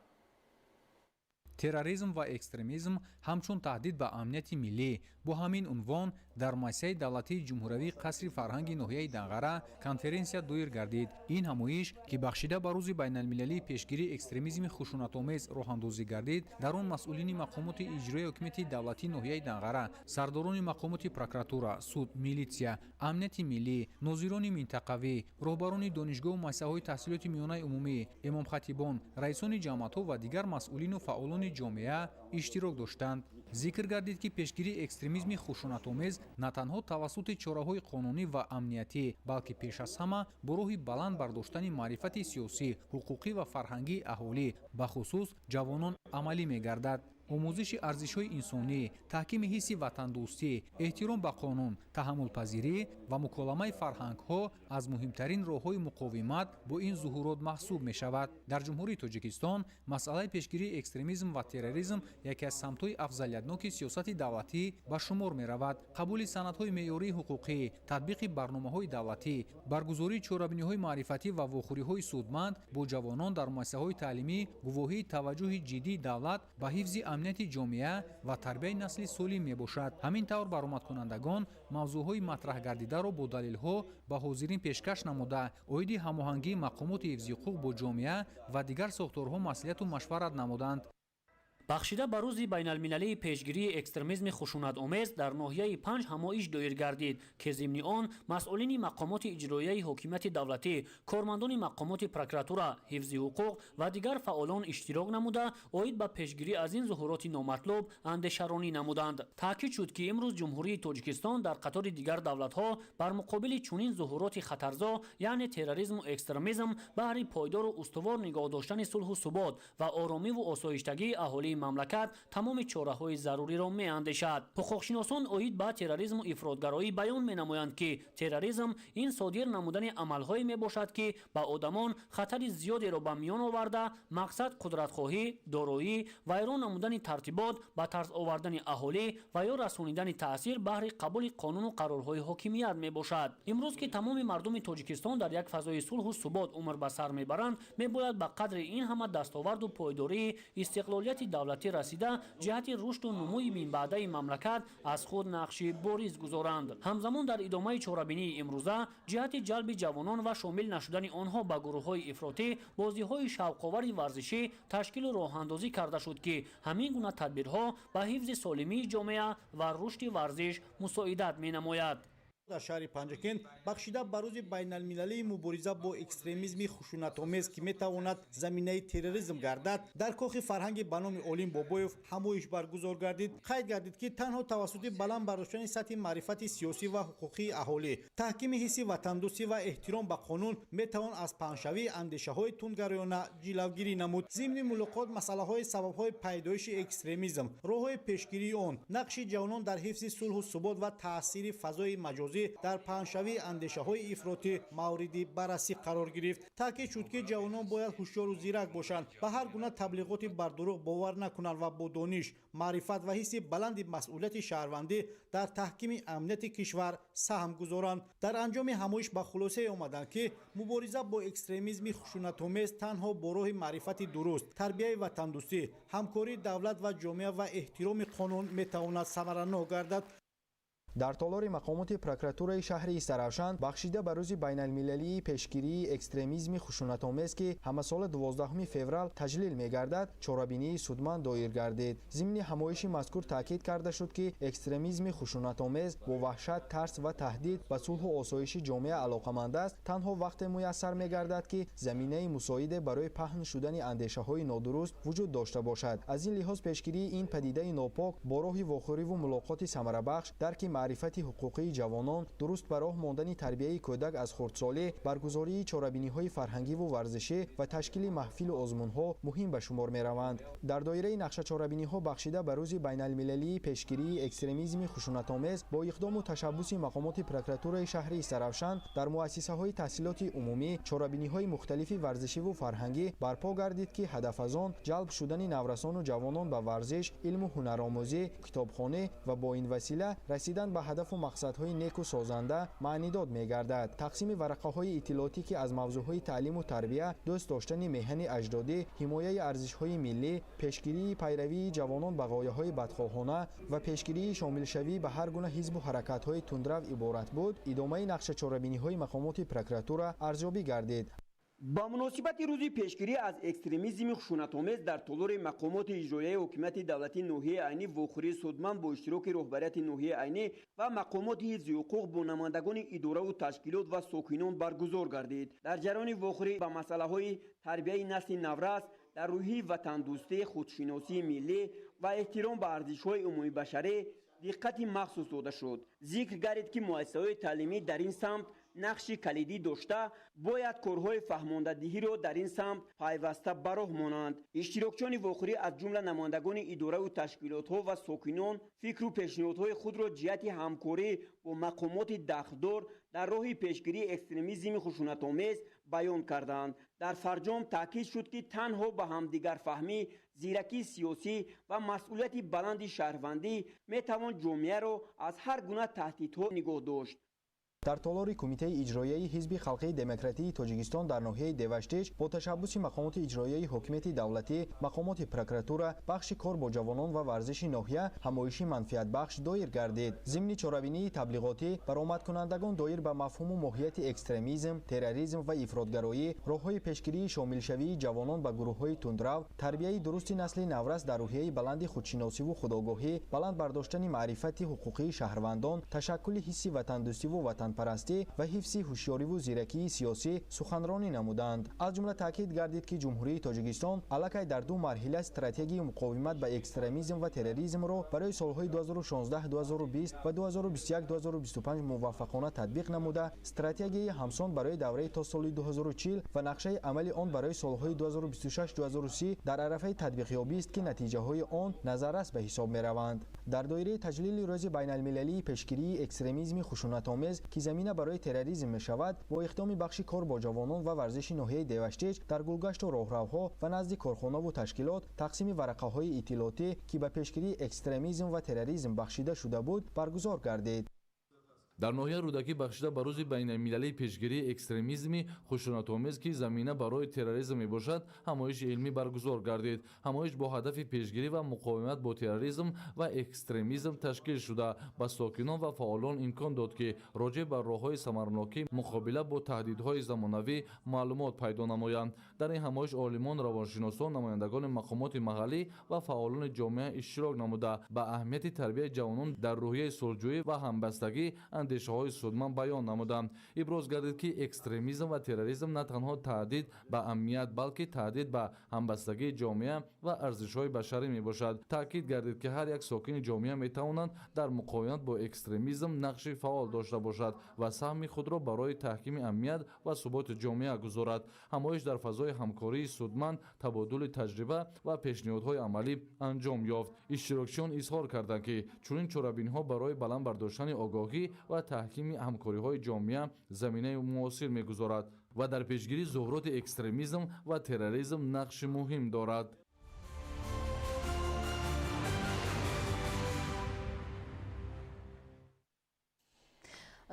Терроризм ва экстремизм ҳамчун таҳдид ба амнияти миллӣ. Бо ҳамин унвон дар муассисаи давлатии ҷумҳуриявии қасри фарҳанги ноҳияи Данғара конференсия доир гардид. Ин ҳамоиш, ки бахшида ба рӯзи байналмилалии пешгирии экстремизми хушунатомез роҳандозӣ гардид, дар он масъулини мақомоти иҷроияи ҳукумати давлатии ноҳияи Данғара, сардорони мақомоти прокуратура, суд, милитсия, амнияти миллӣ, нозирони минтақавӣ, роҳбарони донишгоҳу муассисаҳои таҳсилоти миёнаи умумӣ, имомхатибон, раисони ҷамоатҳо ва дигар масъулину фаъолони ҷомеа иштирок доштанд. Зикр гардид, ки пешгирии экстремизми хушунатомез на танҳо тавассути чораҳои қонунӣ ва амниятӣ, балки пеш аз ҳама бо роҳи баланд бардоштани маърифати сиёсӣ, ҳуқуқӣ ва фарҳангии аҳолӣ, бахусус ҷавонон, амалӣ мегардад. Омӯзиши арзишҳои инсонӣ, таҳкими ҳисси ватандӯстӣ, эҳтиром ба қонун, таҳаммулпазирӣ ва муколамаи фарҳангҳо аз муҳимтарин роҳҳои муқовимат бо ин зуҳурот маҳсуб мешавад. Дар Ҷумҳурии Тоҷикистон масъалаи пешгирии экстремизм ва терроризм яке аз самтҳои афзалиятноки сиёсати давлатӣ ба шумор меравад. Қабули санадҳои меъёрии ҳуқуқӣ, татбиқи барномаҳои давлатӣ, баргузории чорабиниҳои маърифатӣ ва вохӯриҳои судманд бо ҷавонон дар муассисаҳои таълимӣ гувоҳии таваҷҷӯҳи ҷиддии давлат ба ҳифзи амнияти ҷомеа ва тарбияи насли солим мебошад. Ҳамин тавр баромадкунандагон мавзӯъҳои матраҳ гардидаро бо далелҳо ба ҳозирин пешкаш намуда, оиди ҳамоҳангии мақомоти ҳифзи ҳуқуқ бо ҷомеа ва дигар сохторҳо маслиҳату машварат намуданд. Бахшида ба рӯзи байналмилалии пешгирии экстремизми хушунатомез дар ноҳияи Панҷ ҳамоиш доир гардид, ки зимни он масъулини мақомоти иҷроияи ҳокимияти давлатӣ, кормандони мақомоти прокуратура, ҳифзи ҳуқуқ ва дигар фаъолон иштирок намуда, оид ба пешгирӣ аз ин зуҳуроти номатлуб андешаронӣ намуданд. Таъкид шуд, ки имрӯз Ҷумҳурии Тоҷикистон дар қатори дигар давлатҳо бар муқобили чунин зуҳуроти хатарзо, яъне терроризму экстремизм, баҳри пойдору устувор нигоҳ доштани сулҳу субот ва оромиву осоиштагии аҳолии мамлакат тамоми чораҳои заруриро меандешад. Ҳуқуқшиносон оид ба терроризму ифротгароӣ баён менамоянд, ки терроризм ин содир намудани амалҳое мебошад, ки ба одамон хатари зиёдеро ба миён оварда, мақсад қудратхоҳӣ, дороӣ, вайрон намудани тартибот, ба тарс овардани аҳолӣ ва ё расонидани таъсир баҳри қабули қонуну қарорҳои ҳокимият мебошад. Имрӯз ки тамоми мардуми Тоҷикистон дар як фазои сулҳу субот умр ба сар мебаранд, мебояд ба қадри ин ҳама дастоварду пойдории истиқлолияти давлатӣ расида, ҷиҳати рушду нумӯи минбаъдаи мамлакат аз худ нақши бориз гузоранд. Ҳамзамон дар идомаи чорабинии имрӯза ҷиҳати ҷалби ҷавонон ва шомил нашудани онҳо ба гурӯҳҳои ифротӣ бозиҳои шавқовари варзишӣ ташкилу роҳандозӣ карда шуд, ки ҳамин гуна тадбирҳо ба ҳифзи солимии ҷомеа ва рушди варзиш мусоидат менамояд. Дар шаҳри Панҷакент бахшида ба рӯзи байналмилалии мубориза бо экстремизми хушунатомез, ки метавонад заминаи терроризм гардад, дар кохи фарҳанги ба номи Олим Бобоев ҳамоиш баргузор гардид. Қайд гардид, ки танҳо тавассути баланд бардоштани сатҳи маърифати сиёсӣ ва ҳуқуқии аҳолӣ, таҳкими ҳисси ватандӯстӣ ва эҳтиром ба қонун метавон аз паҳншавии андешаҳои тундгароёна ҷилавгирӣ намуд. Зимни мулоқот масъалаҳои сабабҳои пайдоиши экстремизм, роҳҳои пешгирии он, нақши ҷавонон дар ҳифзи сулҳу субот ва таъсири фазои маҷозӣ ватандӯзӣ дар паҳншавии андешаҳои ифротӣ мавриди баррасӣ қарор гирифт. Таъкид шуд, ки ҷавонон бояд ҳушёру зирак бошанд, ба ҳар гуна таблиғоти бардурӯғ бовар накунанд ва бо дониш, маърифат ва ҳисси баланди масъулияти шаҳрвандӣ дар таҳкими амнияти кишвар саҳм гузоранд. Дар анҷоми ҳамоиш ба хулосае омаданд, ки мубориза бо экстремизми хушунатомез танҳо бо роҳи маърифати дуруст, тарбияи ватандӯстӣ, ҳамкории давлат ва ҷомеа ва эҳтироми қонун метавонад самаранок гардад. Дар толори мақомоти прокуратураи шаҳри Истаравшан бахшида ба рӯзи байналмилалии пешгирии экстремизми хушунатомез, ки ҳамасола 12 феврал таҷлил мегардад, чорабинии судманд доир гардид. Зимни ҳамоиши мазкур таъкид карда шуд, ки экстремизми хушунатомез бо ваҳшат, тарс ва таҳдид ба сулҳу осоиши ҷомеа алоқаманд аст, танҳо вақте муяссар мегардад, ки заминаи мусоиде барои паҳн шудани андешаҳои нодуруст вуҷуд дошта бошад. Аз ин лиҳоз пешгирии ин падидаи нопок бо роҳи вохӯриву мулоқоти самарабахш, дарки маърифати ҳуқуқии ҷавонон, дуруст ба роҳ мондани тарбияи кӯдак аз хурдсолӣ, баргузории чорабиниҳои фарҳангиву варзишӣ ва ташкили маҳфилу озмунҳо муҳим ба шумор мераванд. Дар доираи нақшачорабиниҳо бахшида ба рӯзи байналмилалии пешгирии экстремизми хушунатомез бо иқдому ташаббуси мақомоти прокуратураи шаҳри Истаравшан дар муассисаҳои таҳсилоти умумӣ чорабиниҳои мухталифи варзишиву фарҳангӣ барпо гардид, ки ҳадаф аз он ҷалб шудани наврасону ҷавонон ба варзиш, илму ҳунаромӯзӣ, китобхонӣ ва бо ин васила расидан ба ҳадафу мақсадҳои неку созанда маънидод мегардад. Тақсими варақаҳои иттилоотӣ, ки аз мавзӯъҳои таълиму тарбия, дӯст доштани меҳани аҷдодӣ, ҳимояи арзишҳои миллӣ, пешгирии пайравии ҷавонон ба ғояҳои бадхоҳона ва пешгирии шомилшавӣ ба ҳар гуна ҳизбу ҳаракатҳои тундрав иборат буд, идомаи нақшачорабиниҳои мақомоти прокуратура арзёбӣ гардид. Ба муносибати рӯзи пешгирӣ аз экстремизми хушунатомез дар толори мақомоти иҷроияи ҳокимияти давлатии ноҳияи Айнӣ вохӯрии судманд бо иштироки роҳбарияти ноҳияи Айнӣ ва мақомоти ҳифзи ҳуқуқ бо намояндагони идораву ташкилот ва сокинон баргузор гардид. Дар ҷараёни вохӯрӣ ба масъалаҳои тарбияи насли наврас дар рӯҳии ватандӯстӣ, худшиносии миллӣ ва эҳтиром ба арзишҳои умумибашарӣ диққати махсус дода шуд. Зикр гардид, ки муассисаҳои таълимӣ дар ин самт нақши калидӣ дошта, бояд корҳои фаҳмондадиҳиро дар ин самт пайваста ба роҳ монанд. Иштирокчиёни вохӯрӣ аз ҷумла намояндагони идораву ташкилотҳо ва сокинон фикру пешниҳодҳои худро ҷиҳати ҳамкорӣ бо мақомоти дахлдор дар роҳи пешгирии экстремизми хушунатомез баён карданд. Дар фарҷом таъкид шуд, ки танҳо ба ҳамдигарфаҳмӣ, зиракии сиёсӣ ва масъулияти баланди шаҳрвандӣ метавон ҷомеаро аз ҳар гуна таҳдидҳо нигоҳ дошт. Дар толори Кумитаи иҷроияи Ҳизби халқии демократии Тоҷикистон дар ноҳияи Деваштич бо ташаббуси мақомоти иҷроияи ҳокимияти давлатӣ, мақомоти прокуратура, бахши кор бо ҷавонон ва варзиши ноҳия ҳамоиши манфиатбахш доир гардид. Зимни чорабинии таблиғотӣ баромадкунандагон доир ба мафҳуму моҳияти экстремизм, терроризм ва ифротгароӣ, роҳҳои пешгирии шомилшавии ҷавонон ба гурӯҳҳои тундрав, тарбияи дурусти насли наврас дар рӯҳияи баланди худшиносиву худогоҳӣ, баланд бардоштани маърифати ҳуқуқии шаҳрвандон, ташаккули ҳисси ватандӯстиву ватанпарастӣ ва ҳифзи ҳушёриву зиракии сиёсӣ суханронӣ намуданд. Аз ҷумла таъкид гардид, ки Ҷумҳурии Тоҷикистон аллакай дар ду марҳила стратегияи муқовимат ба экстремизм ва терроризмро барои солҳои 2016-2020 ва 2021-2025 муваффақона татбиқ намуда, стратегияи ҳамсон барои давраи то соли 2040 ва нақшаи амали он барои солҳои 2026-2030 дар арафаи татбиқёбист, ки натиҷаҳои он назаррас ба ҳисоб мераванд. Дар доираи таҷлили рӯзи байналмилалии пешгирии экстремизми хушунатомез, ки замина барои терроризм мешавад, бо иқдоми бахши кор бо ҷавонон ва варзиши ноҳияи Деваштич дар гулгашту роҳравҳо ва назди корхонаву ташкилот тақсими варақаҳои иттилоотӣ, ки ба пешгирии экстремизм ва терроризм бахшида шуда буд, баргузор гардид. Дар ноҳияи Рӯдакӣ бахшида ба рӯзи байналмилалии пешгирии экстремизми хушунатомез, ки замина барои терроризм мебошад, ҳамоиши илмӣ баргузор гардид. Ҳамоиш бо ҳадафи пешгирӣ ва муқовимат бо терроризм ва экстремизм ташкил шуда, ба сокинон ва фаъолон имкон дод, ки роҷеъ ба роҳҳои самарнокӣ муқобила бо таҳдидҳои замонавӣ маълумот пайдо намоянд. Дар ин ҳамоиш олимон, равоншиносон, намояндагони мақомоти маҳаллӣ ва фаъолони ҷомеа иштирок намуда, ба аҳамияти тарбияи ҷавонон дар рӯҳияи сулҳҷӯӣ ва ҳамбастагӣ андешаҳои судманд баён намуданд. Иброз гардид, ки экстремизм ва терроризм на танҳо таҳдид ба амният, балки таҳдид ба ҳамбастагии ҷомеа ва арзишҳои башарӣ мебошад. Таъкид гардид, ки ҳар як сокини ҷомеа метавонанд дар муқовимат бо экстремизм нақши фаъол дошта бошад ва саҳми худро барои таҳкими амният ва суботи ҷомеа гузорад. Ҳамоиш дар фазои ҳамкории судманд, табодули таҷриба ва пешниҳодҳои амалӣ анҷом ёфт. Иштирокчиён изҳор карданд, ки чунин чорабиниҳо барои баланд бардоштани огоҳӣ ва ва таҳкими ҳамкориҳои ҷомеа заминаи муосир мегузорад ва дар пешгирии зуҳуроти экстремизм ва терроризм нақши муҳим дорад.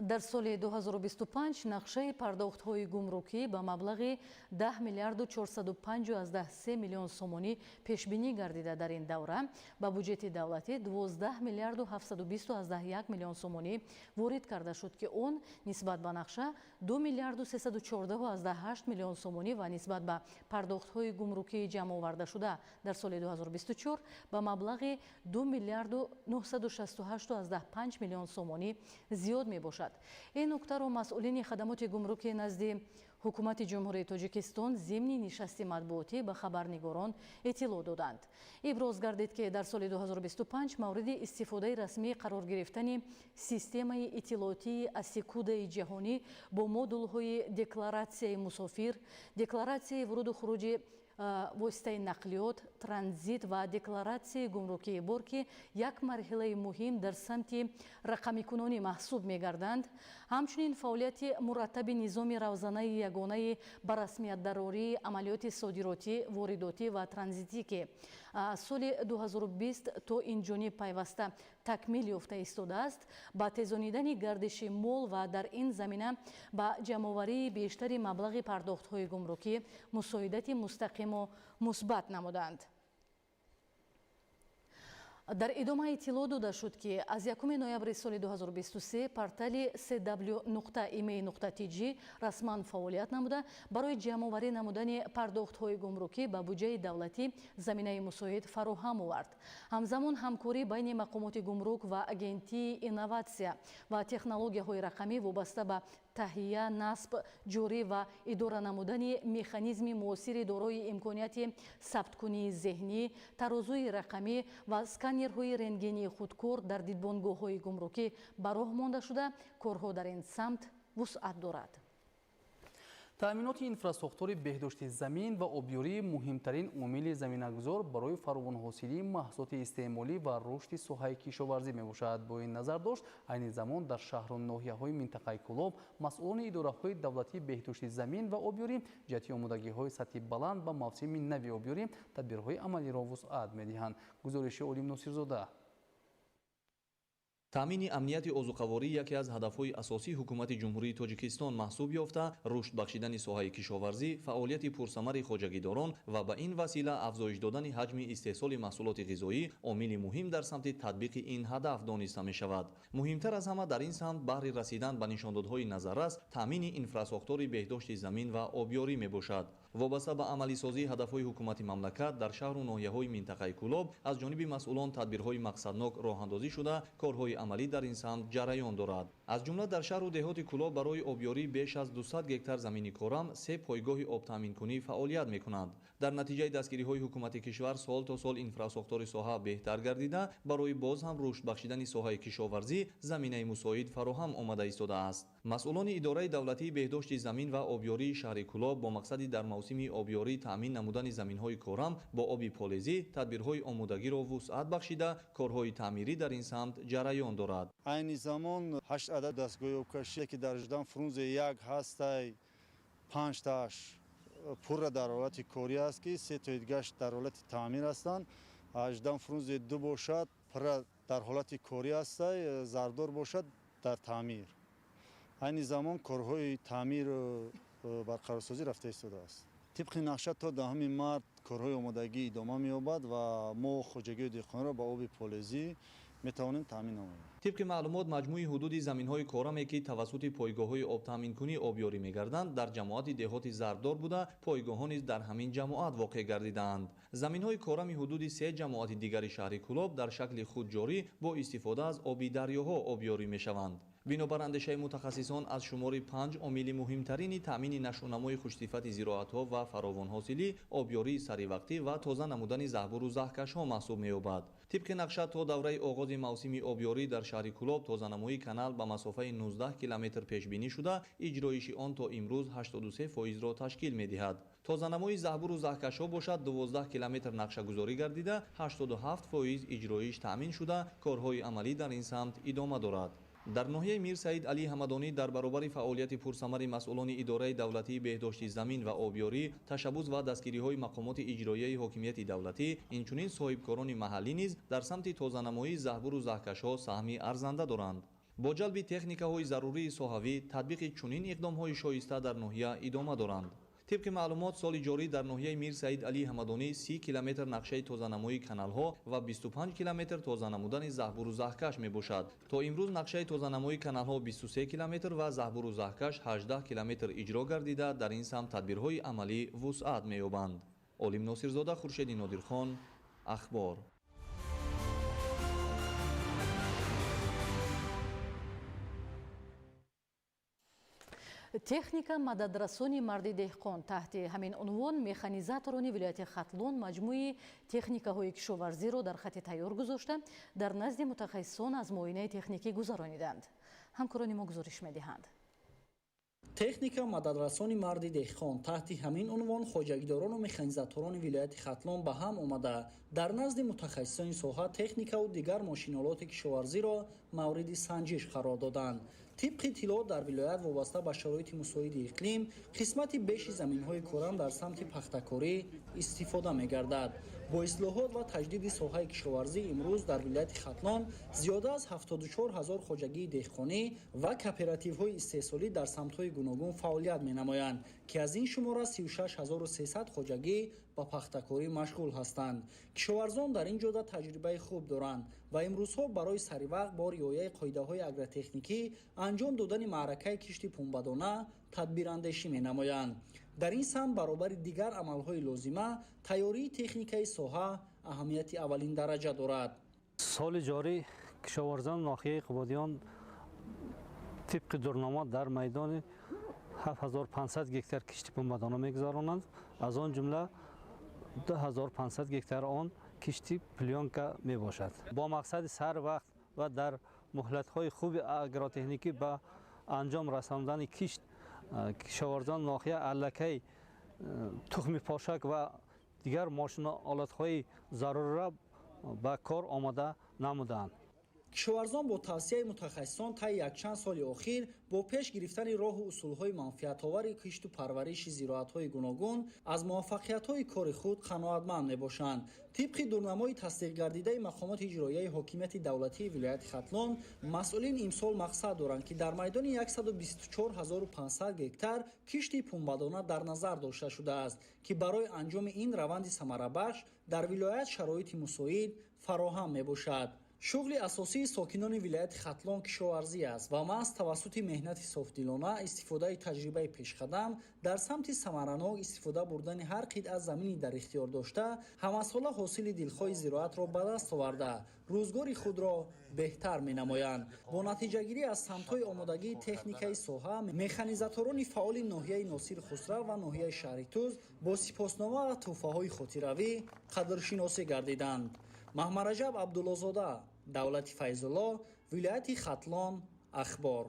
Дар соли 2025 нақшаи пардохтҳои гумрукӣ ба маблағи 10 миллиарду 453 миллион сомонӣ пешбинӣ гардида, дар ин давра ба буҷети давлатӣ 12 миллиарду 721 миллион сомонӣ ворид карда шуд, ки он нисбат ба нақша 2 миллиарду 314,8 миллион сомонӣ ва нисбат ба пардохтҳои гумрукии ҷамъовардашуда дар соли 2024 ба маблағи 2 миллиарду 968,5 миллион сомонӣ зиёд мебошад. Ин нуктаро масъулини хадамоти гумрукӣ назди ҳукумати Ҷумҳурии Тоҷикистон зимни нишасти матбуотӣ ба хабарнигорон иттилоъ доданд. Иброз гардид, ки дар соли 2025 мавриди истифодаи расмӣ қарор гирифтани системаи иттилоотии асикудаи ҷаҳонӣ бо модулҳои декларатсияи мусофир, декларатсияи вуруду хуруҷи воситаи нақлиёт, транзит ва декларатсияи гумрукии бор, ки як марҳилаи муҳим дар самти рақамикунонӣ маҳсуб мегарданд, ҳамчунин фаъолияти мураттаби низоми равзанаи ягонаи ба расмиятдарории амалиёти содиротӣ, воридотӣ ва транзитӣ, ки аз соли 2020 то инҷониб пайваста такмил ёфта истодааст, ба тезонидани гардиши мол ва дар ин замина ба ҷамъоварии бештари маблағи пардохтҳои гумрукӣ мусоидати мустақиму мусбат намуданд. Дар идома иттилоъ дода шуд, ки аз 1 ноябри соли 2023 портали cw.email.tj расман фаъолият намуда, барои ҷамъоварӣ намудани пардохтҳои гумрукӣ ба буҷаи давлатӣ заминаи мусоид фароҳам овард. Ҳамзамон ҳамкорӣ байни мақомоти гумрук ва агентии инноватсия ва технологияҳои рақамӣ вобаста ба таҳия, насб, ҷорӣ ва идора намудани механизми муосири дорои имконияти сабткунии зеҳнӣ, тарозуи рақамӣ ва сканерҳои рентгении худкор дар дидбонгоҳҳои гумрукӣ ба роҳ монда шуда, корҳо дар ин самт вусъат дорад. Таъминоти инфрасохтори беҳдошти замин ва обёрӣ муҳимтарин омили заминагузор барои фаровонҳосилии маҳсулоти истеъмолӣ ва рушди соҳаи кишоварзӣ мебошад. Бо ин назардошт айни замон дар шаҳру ноҳияҳои минтақаи Кӯлоб масъулони идораҳои давлатии беҳдошти замин ва обёрӣ ҷиҳати омодагиҳои сатҳи баланд ба мавсими нави обёрӣ тадбирҳои амалиро вусъат медиҳанд. Гузориши Олим Носирзода. Таъмини амнияти озуқаворӣ яке аз ҳадафҳои асосии ҳукумати Ҷумҳурии Тоҷикистон маҳсуб ёфта, рушд бахшидани соҳаи кишоварзӣ, фаъолияти пурсамари хоҷагидорон ва ба ин васила афзоиш додани ҳаҷми истеҳсоли маҳсулоти ғизоӣ омили муҳим дар самти татбиқи ин ҳадаф дониста мешавад. Муҳимтар аз ҳама дар ин самт баҳри расидан ба нишондодҳои назаррас таъмини инфрасохтори беҳдошти замин ва обёрӣ мебошад. Вобаста ба амалисозии ҳадафҳои ҳукумати мамлакат дар шаҳру ноҳияҳои минтақаи Кӯлоб аз ҷониби масъулон тадбирҳои мақсаднок роҳандозӣ шуда, корҳои амалӣ дар ин самт ҷараён дорад. Аз ҷумла дар шаҳру деҳоти Кӯлоб барои обёрӣ беш аз 200 гектар замини корам се пойгоҳи обтаъминкунӣ фаъолият мекунанд. Дар натиҷаи дастгириҳои ҳукумати кишвар сол то сол инфрасохтори соҳа беҳтар гардида, барои боз ҳам рушд бахшидани соҳаи кишоварзӣ заминаи мусоид фароҳам омада истодааст. Масъулони идораи давлатии беҳдошти замин ва обёрии шаҳри Кӯлоб бо мақсади дар мавсими обёрӣ таъмин намудани заминҳои корам бо оби полезӣ тадбирҳои омодагиро вусъат бахшида, корҳои таъмирӣ дар ин самт ҷараён дорад. Айни замон 8 адад дастгоҳи обкашӣ, ки дар ждан Фрунзе 1 ҳастай, 5 тааш пурра дар ҳолати корӣ аст, ки 3 тои дигаш дар ҳолати таъмир ҳастанд. Ждан Фрунзе 2 бошад, пурра дар ҳолати корӣ ҳастай, Зардор бошад дар таъмир. Айни замон корҳои таъмир барқарорсозӣ рафта истодааст. Тибқи нақша то 10 март корҳои омодагӣ идома меёбад ва мо хоҷагии деҳқонро ба оби полезӣ метавонем таъмин намоем. Тибқи маълумот, маҷмӯи ҳудуди заминҳои кораме, ки тавассути пойгоҳҳои обтаъминкунӣ обёрӣ мегарданд, дар ҷамоати деҳоти Зардор буда, пойгоҳҳо низ дар ҳамин ҷамоат воқеъ гардидаанд. Заминҳои корами ҳудуди се ҷамоати дигари шаҳри Кӯлоб дар шакли худҷорӣ бо истифода аз оби дарёҳо обёрӣ мешаванд. Бинобар андешаи мутахассисон, аз шумори 5 омили муҳимтарини таъмини нашъунамои хушсифати зироатҳо ва фаровонҳосилӣ, обёрии саривақтӣ ва тоза намудани заҳбуру заҳкашҳо маҳсуб меёбад. Тибқи нақша то давраи оғози мавсими обёрӣ дар шаҳри Кӯлоб тозанамоии канал ба масофаи 19 километр пешбинӣ шуда, иҷроиши он то имрӯз 83%-ро ташкил медиҳад. Тозанамоии заҳбуру заҳкашҳо бошад 12 километр нақшагузорӣ гардида, 87% иҷроиш таъмин шуда, корҳои амалӣ дар ин самт идома дорад. Дар ноҳияи Мир Саид Алӣ Ҳамадонӣ дар баробари фаъолияти пурсамари масъулони идораи давлатии беҳдошти замин ва обёрӣ, ташаббус ва дастгириҳои мақомоти иҷроияи ҳокимияти давлатӣ, инчунин соҳибкорони маҳаллӣ низ дар самти тозанамоии заҳбуру заҳкашҳо саҳми арзанда доранд. Бо ҷалби техникаҳои зарурии соҳавӣ татбиқи чунин иқдомҳои шоиста дар ноҳия идома доранд. Тибқи маълумот, соли ҷорӣ дар ноҳияи Мир Саид Алӣ Ҳамадонӣ 30 километр нақшаи тозанамоии каналҳо ва 25 километр тоза намудани заҳбуру заҳкаш мебошад. То имрӯз нақшаи тозанамоии каналҳо 23 километр ва заҳбуру заҳкаш 18 километр иҷро гардида, дар ин самт тадбирҳои амалӣ вусъат меёбанд. Олим Носирзода, Хуршеди Нодирхон, Ахбор. Техника мададрасони марди деҳқон. Таҳти ҳамин унвон механизаторони вилояти Хатлон маҷмӯи техникаҳои кишоварзиро дар хати тайёр гузошта, дар назди мутахассисон аз муоинаи техникӣ гузарониданд. Ҳамкорони мо гузориш медиҳанд. Техника мададрасони марди деҳқон. Таҳти ҳамин унвон хоҷагидорону механизаторони вилояти Хатлон ба ҳам омада, дар назди мутахассисони соҳа техникаву дигар мошинолоти кишоварзиро мавриди санҷиш қарор доданд. Тибқи иттилоот, дар вилоят вобаста ба шароити мусоиди иқлим қисмати беши заминҳои корам дар самти пахтакорӣ истифода мегардад. Бо ислоҳот ва таҷдиди соҳаи кишоварзӣ имрӯз дар вилояти Хатлон зиёда аз 74 ҳазор хоҷагии деҳқонӣ ва кооперативҳои истеҳсолӣ дар самтҳои гуногун фаъолият менамоянд, ки аз ин шумора 36 300 хоҷагӣ ба пахтакорӣ машғул ҳастанд. Кишоварзон дар ин ҷода таҷрибаи хуб доранд ва имрӯзҳо барои саривақт бо риояи қоидаҳои агротехникӣ анҷом додани маъракаи кишти пунбадона тадбирандешӣ менамоянд. Дар ин самт баробари дигар амалҳои лозима тайёрии техникаи соҳа аҳамияти аввалин дараҷа дорад. Соли ҷорӣ кишоварзон ноҳияи Қубодиён тибқи дурнамо дар майдони 7500 гектар кишти пунбадона мегузаронанд. Аз он ҷумла 2500 гектар он кишти плёнка мебошад. Бо мақсади сар вақт ва дар муҳлатҳои хуби агротехникӣ ба анҷом расондани кишт, кишоварзон ноҳия аллакай тухми пошак ва дигар мошинолатҳои зарурра ба кор омода намуданд. Кишоварзон бо тавсияи мутахассисон таи якчанд соли охир бо пеш гирифтани роҳу усулҳои манфиатовари кишту парвариши зироатҳои гуногун аз муваффақиятҳои кори худ қаноатманд мебошанд. Тибқи дурнамои тасдиқгардидаи мақомоти иҷроияи ҳокимияти давлатии вилояти Хатлон, масъулин имсол мақсад доранд, ки дар майдони 124 500 гектар кишти пунбадона дар назар дошта шудааст, ки барои анҷоми ин раванди самарабахш дар вилоят шароити мусоид фароҳам мебошад. Шуғли асосии сокинони вилояти Хатлон кишоварзӣ аст ва маҳз тавассути меҳнати софдилона, истифодаи таҷрибаи пешқадам дар самти самаранок истифода бурдани ҳар қитъа замини дар ихтиёр дошта, ҳамасола ҳосили дилхоҳи зироатро ба даст оварда, рӯзгори худро беҳтар менамоянд. Бо натиҷагирӣ аз самтҳои омодагии техникаи соҳа, механизаторони фаъоли ноҳияи Носир Хусрав ва ноҳияи Шаҳритуз бо сипоснома ва тӯҳфаҳои хотиравӣ қадршиносӣ гардиданд. Маҳмараҷаб Абдуллозода, Давлати Файзулло, вилояти Хатлон, Ахбор.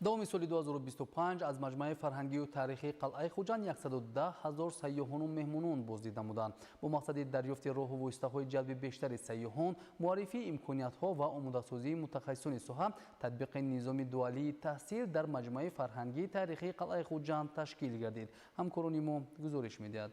Давоми соли 2025 аз маҷмӯаи фарҳангию таърихии қалъаи Хуҷанд 110 ҳазор сайёҳону меҳмонон боздид намуданд. Бо мақсади дарёфти роҳу воситаҳои ҷалби бештари сайёҳон, муаррифии имкониятҳо ва омодасозии мутахассисони соҳа, татбиқи низоми дуалии таҳсил дар маҷмӯаи фарҳангии таърихии қалъаи Хуҷанд ташкил гардид. Ҳамкорони мо гузориш медиҳад.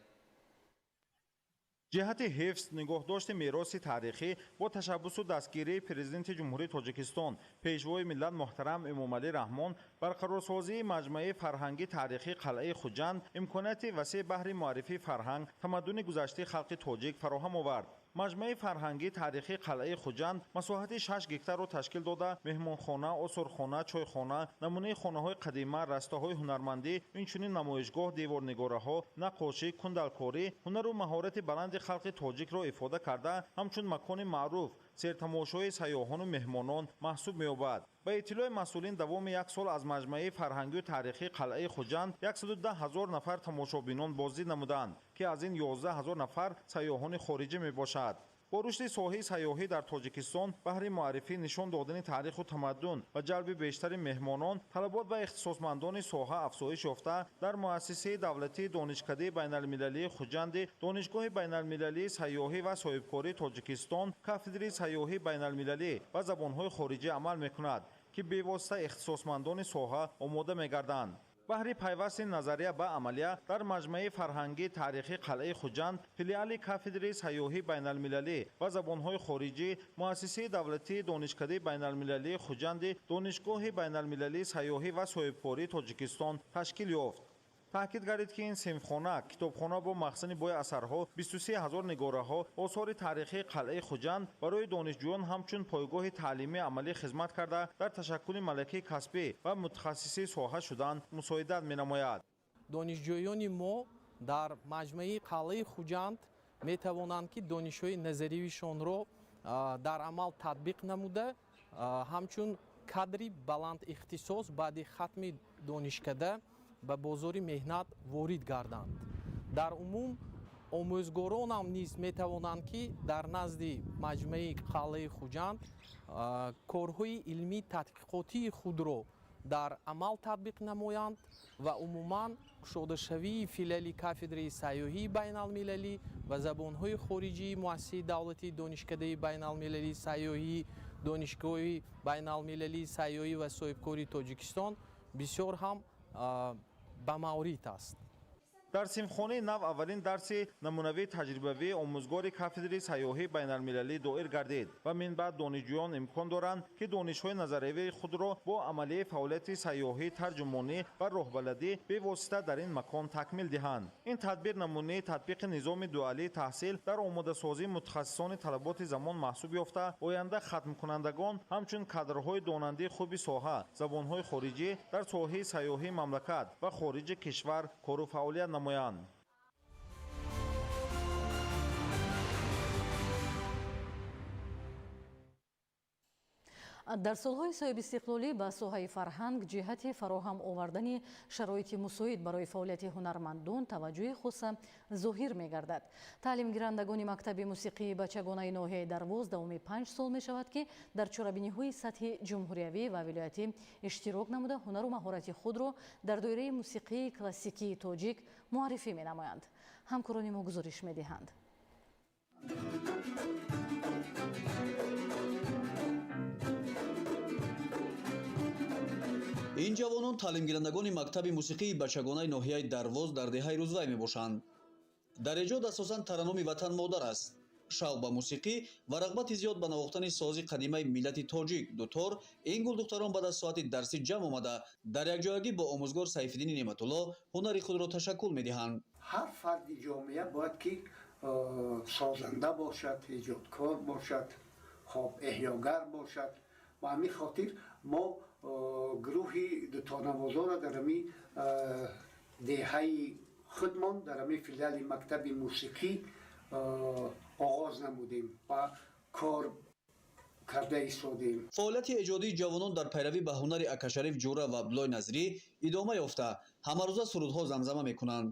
Ҷиҳати ҳифз, нигоҳдошти мероси таърихӣ бо ташаббусу дастгирии Президенти Ҷумҳурии Тоҷикистон, Пешвои миллат муҳтарам Эмомалӣ Раҳмон, барқарорсозии маҷмӯаи фарҳангӣ таърихии қалъаи Хуҷанд имконияти васеъ баҳри муаррифии фарҳанг, тамаддуни гузаштаи халқи тоҷик фароҳам овард. Маҷмӯаи фарҳангӣ таърихии қалъаи Хуҷанд масоҳати 6 гектарро ташкил дода, меҳмонхона, осорхона, чойхона, намунаи хонаҳои қадима, растаҳои ҳунармандӣ, инчунин намоишгоҳ, деворнигораҳо, наққошӣ, кундалкорӣ, ҳунару маҳорати баланди халқи тоҷикро ифода карда, ҳамчун макони маъруф сертамошои сайёҳону меҳмонон маҳсуб меёбад. Ба иттилои масъулин, давоми як сол аз маҷмӯаи фарҳангию таърихии қалъаи Хуҷанд 110 ҳазор нафар тамошобинон боздид намуданд, ки аз ин 11 ҳазор нафар сайёҳони хориҷӣ мебошад. Бо рушди соҳаи сайёҳӣ дар Тоҷикистон баҳри муаррифӣ нишон додани таъриху тамаддун ва ҷалби бештари меҳмонон, талабот ба ихтисосмандони соҳа афзоиш ёфта, дар муассисаи давлатии Донишкадаи байналмилалии Хуҷанди Донишгоҳи байналмилалии сайёҳӣ ва соҳибкории Тоҷикистон кафедраи сайёҳии байналмилалӣ ва забонҳои хориҷӣ амал мекунад, ки бевосита ихтисосмандони соҳа омода мегарданд. Баҳри пайвасти назария ба амалия дар маҷмӯаи фарҳангии таърихии қалъаи Хуҷанд филиали кафедраи сайёҳии байналмилалӣ ва забонҳои хориҷӣ муассисаи давлатии Донишкадаи байналмилалии Хуҷанди Донишгоҳи байналмилалии сайёҳӣ ва соҳибкории Тоҷикистон ташкил ёфт. Таъкид гардид, ки ин синфхона, китобхона бо махзани бои асарҳо, 23 ҳазор нигораҳо, осори таърихии қалъаи Хуҷанд барои донишҷӯён ҳамчун пойгоҳи таълимии амалӣ хизмат карда, дар ташаккули малакаи касбӣ ва мутахассиси соҳа шудан мусоидат менамояд. Донишҷӯёни мо дар маҷмӯаи қалъаи Хуҷанд метавонанд, ки донишҳои назаривишонро дар амал татбиқ намуда, ҳамчун кадри баланд ихтисос баъди хатми донишкада ба бозори меҳнат ворид гарданд. Дар умум омӯзгоронам низ метавонанд, ки дар назди маҷмӯаи қалъаи Хуҷанд корҳои илмии тадқиқотии худро дар амал татбиқ намоянд ва умуман кушодашавии филиали кафедраи сайёҳии байналмилалӣ ва забонҳои хориҷии муассисаи давлатии Донишкадаи байналмилалии сайёҳӣ Донишгоҳи байналмилалии сайёҳӣ ва соҳибкории Тоҷикистон бисёр ҳам ба маврид аст. Дар синфхонаи нав аввалин дарси намунавии таҷрибавии омӯзгори кафедраи сайёҳии байналмилалӣ доир гардид ва минбаъд донишҷӯён имкон доранд, ки донишҳои назариявии худро бо амалияи фаъолияти сайёҳӣ, тарҷумонӣ ва роҳбаладӣ бевосита дар ин макон такмил диҳанд. Ин тадбир намунаи татбиқи низоми дуалии таҳсил дар омодасозии мутахассисони талаботи замон маҳсуб ёфта, оянда хатмкунандагон ҳамчун кадрҳои донандаи хуби соҳа, забонҳои хориҷӣ дар соҳаи сайёҳии мамлакат ва хориҷи кишвар кору фаъолият намоянд. Дар солҳои соҳибистиқлолӣ ба соҳаи фарҳанг ҷиҳати фароҳам овардани шароити мусоид барои фаъолияти ҳунармандон таваҷҷӯҳи хоса зоҳир мегардад. Таълимгирандагони мактаби мусиқии бачагонаи ноҳияи Дарвоз давоми 5 сол мешавад, ки дар чорабиниҳои сатҳи ҷумҳуриявӣ ва вилоятӣ иштирок намуда, ҳунару маҳорати худро дар доираи мусиқии классикии тоҷик муаррифӣ менамоянд. Ҳамкорони мо гузориш медиҳанд. Ин ҷавонон таълимгирандагони мактаби мусиқии бачагонаи ноҳияи Дарвоз дар деҳаи Рӯзвай мебошанд. Дар эҷод асосан тараннуми ватан модар аст. Шавқ ба мусиқӣ ва рағбати зиёд ба навохтани сози қадимаи миллати тоҷик дутор ин гулдухтарон баъд аз соати дарсӣ ҷамъ омада, дар якҷоягӣ бо омӯзгор Сайфиддини Неъматулло ҳунари худро ташаккул медиҳанд. Ҳар фарди ҷомеа бояд ки созанда бошад, эҷодкор бошад, хоб эҳёгар бошад. Ба ҳамин хотир мо гурӯҳи дуторнавозонро дар ҳамин деҳаи худмон, дар ҳамин филиали мактаби мусиқӣ оғоз намудем ва кор карда истодем. Фаъолияти эҷодии ҷавонон дар пайравӣ ба ҳунари Акашариф Ҷура ва Абдуллои Назрӣ идома ёфта, ҳамарӯза сурудҳо замзама мекунанд.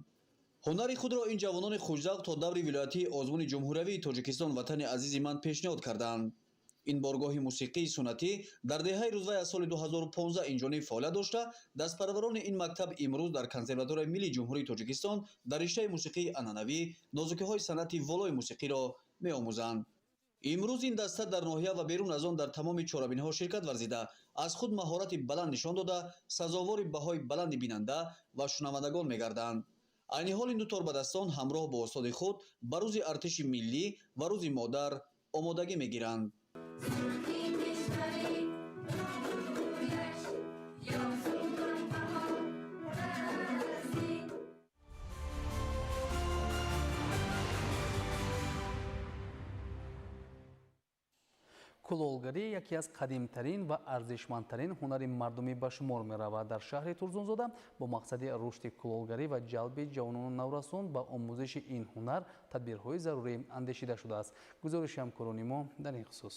Ҳунари худро ин ҷавонони хушзавқ то даври вилоятии озмуни ҷумҳуриявии Тоҷикистон «Ватани азизи ман» пешниҳод карданд. Ин боргоҳи мусиқии суннатӣ дар деҳаи Рӯзвай аз соли 2015 инҷониб фаъолият дошта, дастпарварони ин мактаб имрӯз дар Консерваторияи миллии Ҷумҳурии Тоҷикистон дар риштаи мусиқии анъанавӣ нозукиҳои санъати волои мусиқиро меомӯзанд. Имрӯз ин даста дар ноҳия ва берун аз он дар тамоми чорабиниҳо ширкат варзида, аз худ маҳорати баланд нишон дода, сазовори баҳои баланди бинанда ва шунавандагон мегарданд. Айни ҳол ин ду торбадастон ҳамроҳ бо устоди худ ба рӯзи артиши миллӣ ва рӯзи модар омодагӣ мегиранд. Кулолгарӣ яке аз қадимтарин ва арзишмандтарин ҳунари мардумӣ ба шумор меравад. Дар шаҳри Турсунзода бо мақсади рушди кулолгарӣ ва ҷалби ҷавонону наврасон ба омӯзиши ин ҳунар тадбирҳои зарурӣ андешида шудааст. Гузориши ҳамкорони мо дар ин хусус.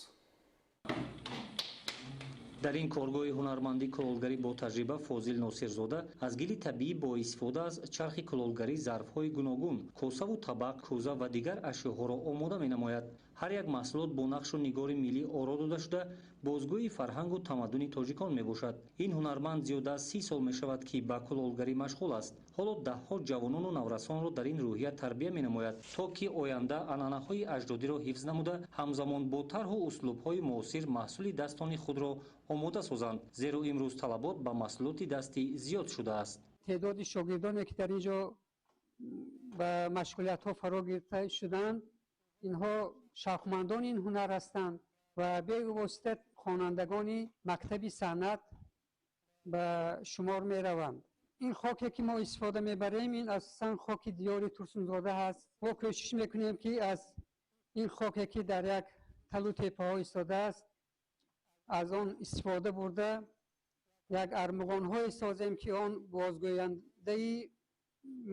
Дар ин коргоҳи ҳунармандии кулолгарӣ бо таҷриба Фозил Носирзода аз гили табиӣ бо истифода аз чархи кулолгарӣ зарфҳои гуногун, косаву табақ, кӯза ва дигар ашёҳоро омода менамояд. Ҳар як маҳсулот бо нақшу нигори миллӣ оро дода шуда, бозгӯи фарҳангу тамаддуни тоҷикон мебошад. Ин ҳунарманд зиёда аз 30 сол мешавад, ки ба кулолгарӣ машғул аст. Ҳоло даҳҳо ҷавонону наврасонро дар ин рӯҳия тарбия менамояд, то ки оянда анъанаҳои аҷдодиро ҳифз намуда, ҳамзамон бо тарҳу услубҳои муосир маҳсули дастони худро омода созанд, зеро имрӯз талабот ба маҳсулоти дастӣ зиёд шудааст. Теъдоди шогирдоне ки дар ин ҷо ба машғулиятҳо фаро гирифта шуданд, инҳо шавқмандони ин ҳунар ҳастанд ва бевосита хонандагони мактаби санъат ба шумор мераванд. Ин хоке ки мо истифода мебарем, ин асосан хоки диёри Турсунзода ҳаст. Мо кӯшиш мекунем, ки аз ин хоке ки дар як талу теппаҳо истодааст, аз он истифода бурда як армуғонҳое созем, ки он бозгӯяндаи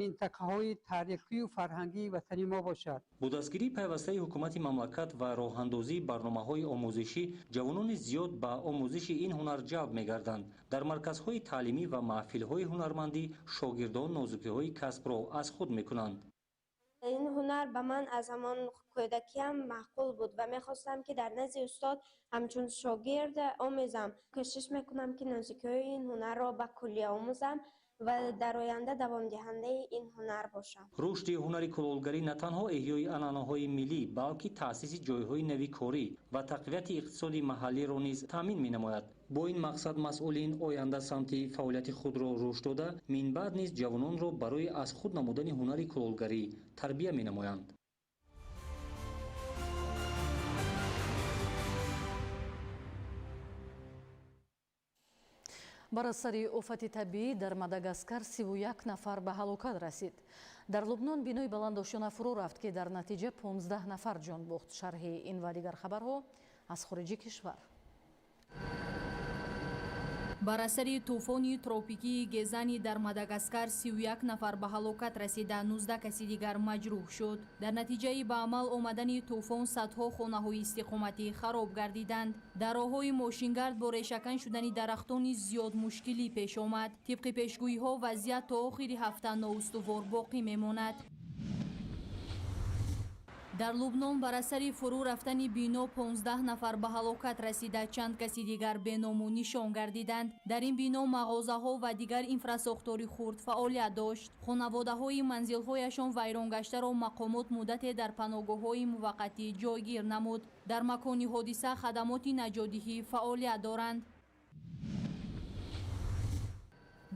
минтақаҳои таърихию фарҳангии ватани мо бошад. Бо дастгирии пайвастаи ҳукумати мамлакат ва роҳандозии барномаҳои омӯзишӣ, ҷавонони зиёд ба омӯзиши ин ҳунар ҷалб мегарданд. Дар марказҳои таълимӣ ва маҳфилҳои ҳунармандӣ шогирдон нозукиҳои касбро аз худ мекунанд. Ин ҳунар ба ман аз ҳамон кӯдакиам маъқул буд ва мехостам, ки дар назди устод ҳамчун шогирд омӯзам. Кӯшиш мекунам, ки нозукиҳои ин ҳунарро ба куллӣ омӯзам ва дар оянда давомдиҳандаи ин ҳунар бошам. Рушди ҳунари кулолгарӣ на танҳо эҳёи анъанаҳои миллӣ, балки таъсиси ҷойҳои нави корӣ ва тақвияти иқтисоди маҳаллиро низ таъмин менамояд. Бо ин мақсад масъулин оянда самти фаъолияти худро рушд дода, минбаъд низ ҷавононро барои аз худ намудани ҳунари кулолгарӣ тарбия менамоянд. Бар асари офати табиӣ дар Мадагаскар 31 нафар ба ҳалокат расид. Дар Лубнон бинои баландошёна фурӯ рафт, ки дар натиҷа 15 нафар ҷон бохт. Шарҳи ин ва дигар хабарҳо аз хориҷи кишвар. Бар асари тӯфони тропикии Гезани дар Мадагаскар 31 нафар ба ҳалокат расида, 19 каси дигар маҷрӯҳ шуд. Дар натиҷаи ба амал омадани тӯфон садҳо хонаҳои истиқоматӣ хароб гардиданд. Дар роҳҳои мошингард бо решакан шудани дарахтони зиёд мушкилӣ пеш омад. Тибқи пешгӯиҳо вазъият то охири ҳафта ноустувор боқӣ мемонад. Дар Лубнон бар асари фурӯ рафтани бино 15 нафар ба ҳалокат расида, чанд каси дигар беному нишон гардиданд. Дар ин бино мағозаҳо ва дигар инфрасохтори хурд фаъолият дошт. Хонаводаҳои манзилҳояшон вайронгаштаро мақомот муддате дар паноҳгоҳҳои муваққатӣ ҷойгир намуд. Дар макони ҳодиса хадамоти наҷотдиҳӣ фаъолият доранд.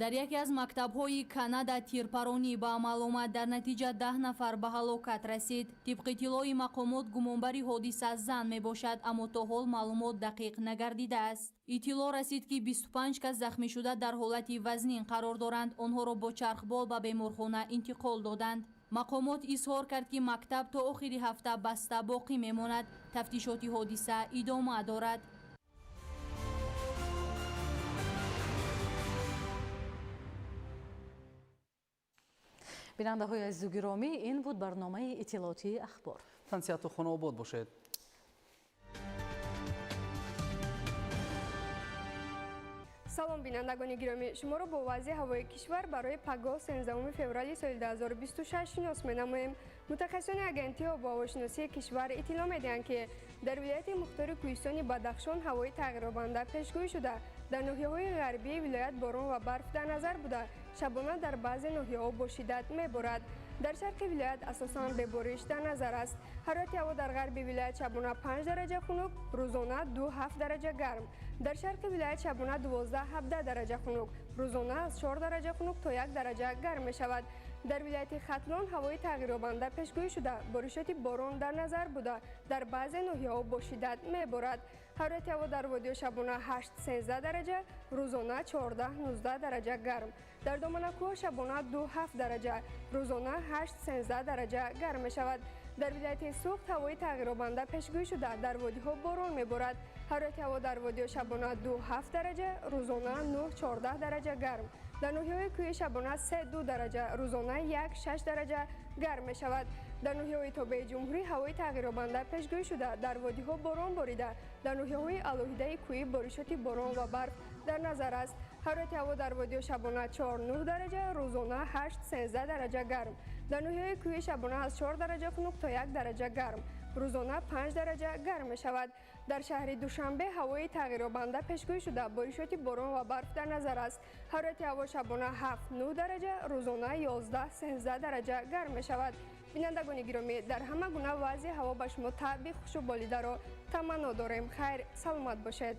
Дар яке аз мактабҳои Канада тирпаронӣ ба амал омад. Дар натиҷа 10 нафар ба ҳалокат расид. Тибқи иттилои мақомот гумонбари ҳодиса зан мебошад, аммо то ҳол маълумот дақиқ нагардидааст. Иттилоъ расид, ки 25 кас захмӣ шуда дар ҳолати вазнин қарор доранд. Онҳоро бо чархбол ба беморхона интиқол доданд. Мақомот изҳор кард, ки мактаб то охири ҳафта баста боқӣ мемонад. Тафтишоти ҳодиса идома дорад. Бинандаҳои азизу гиромӣ, ин буд барномаи иттилоотии Ахбор. Тансиҳату хонаобод бошед. Салом, бинандагони гиромӣ, шуморо бо вазъи ҳавои кишвар барои пагоҳ 13 феврали соли 2026 шинос менамоем. Мутахассисони агентии обуҳавошиносии кишвар иттилоъ медиҳанд, ки дар вилояти мухтори кӯҳистони Бадахшон ҳавои тағйирёбанда пешгӯӣ шуда, дар ноҳияҳои ғарбии вилоят борон ва барф дар назар буда, шабона дар баъзе ноҳияҳо бо шиддат меборад. Дар шарқи вилоят асосан бебориш дар назар аст. Ҳарорати ҳаво дар ғарби вилоят шабона 5 дараҷа хунук, рӯзона 2-7 дараҷа гарм. Дар шарқи вилоят шабона 12-17 дараҷа хунук, рӯзона аз 4 дараҷа хунук то 1 дараҷа гарм мешавад. Дар вилояти Хатлон ҳавои тағйирёбанда пешгӯӣ шуда, боришоти борон дар назар буда, дар баъзе ноҳияҳо бо шиддат меборад. Ҳарорати ҳаво дар водиҳо шабона 8-13 дараҷа, рӯзона 14-19 дараҷа гарм. Дар доманакӯҳ шабона 2-7 дараҷа, рӯзона 8-13 дараҷа гарм мешавад. Дар вилояти Суғд ҳавои тағйирёбанда пешгӯӣ шуда, дар водиҳо борон меборад. Ҳарорати ҳаво дар водиҳо шабона 2-7 дараҷа, рӯзона 9-14 дараҷа гарм. Дар ноҳияҳои кӯҳӣ шабона 3-2 дараҷа, рӯзона 1-6 дараҷа гарм мешавад. Дар ноҳияҳои тобеи ҷумҳурӣ ҳавои тағйирёбанда пешгӯӣ шуда, дар водиҳо борон борида, дар ноҳияҳои алоҳидаи кӯҳӣ боришоти борон ва барф дар назар аст. Ҳарорати ҳаво дар водиҳо шабона 4-9 дараҷа, рӯзона 8-13 дараҷа гарм. Дар ноҳияҳои кӯҳӣ шабона аз 4 дараҷа хунук то 1 дараҷа гарм, рӯзона 5 дараҷа гарм мешавад. Дар шаҳри Душанбе ҳавои тағйирёбанда пешгӯӣ шуда, боришоти борон ва барф дар назар аст. Ҳарорати ҳаво шабона 7-9 дараҷа, рӯзона 11-13 дараҷа гарм мешавад. Бинандагони гиромӣ, дар ҳама гуна вазъи ҳаво ба шумо таъби хушу болидаро таманно дорем. Хайр, саломат бошед.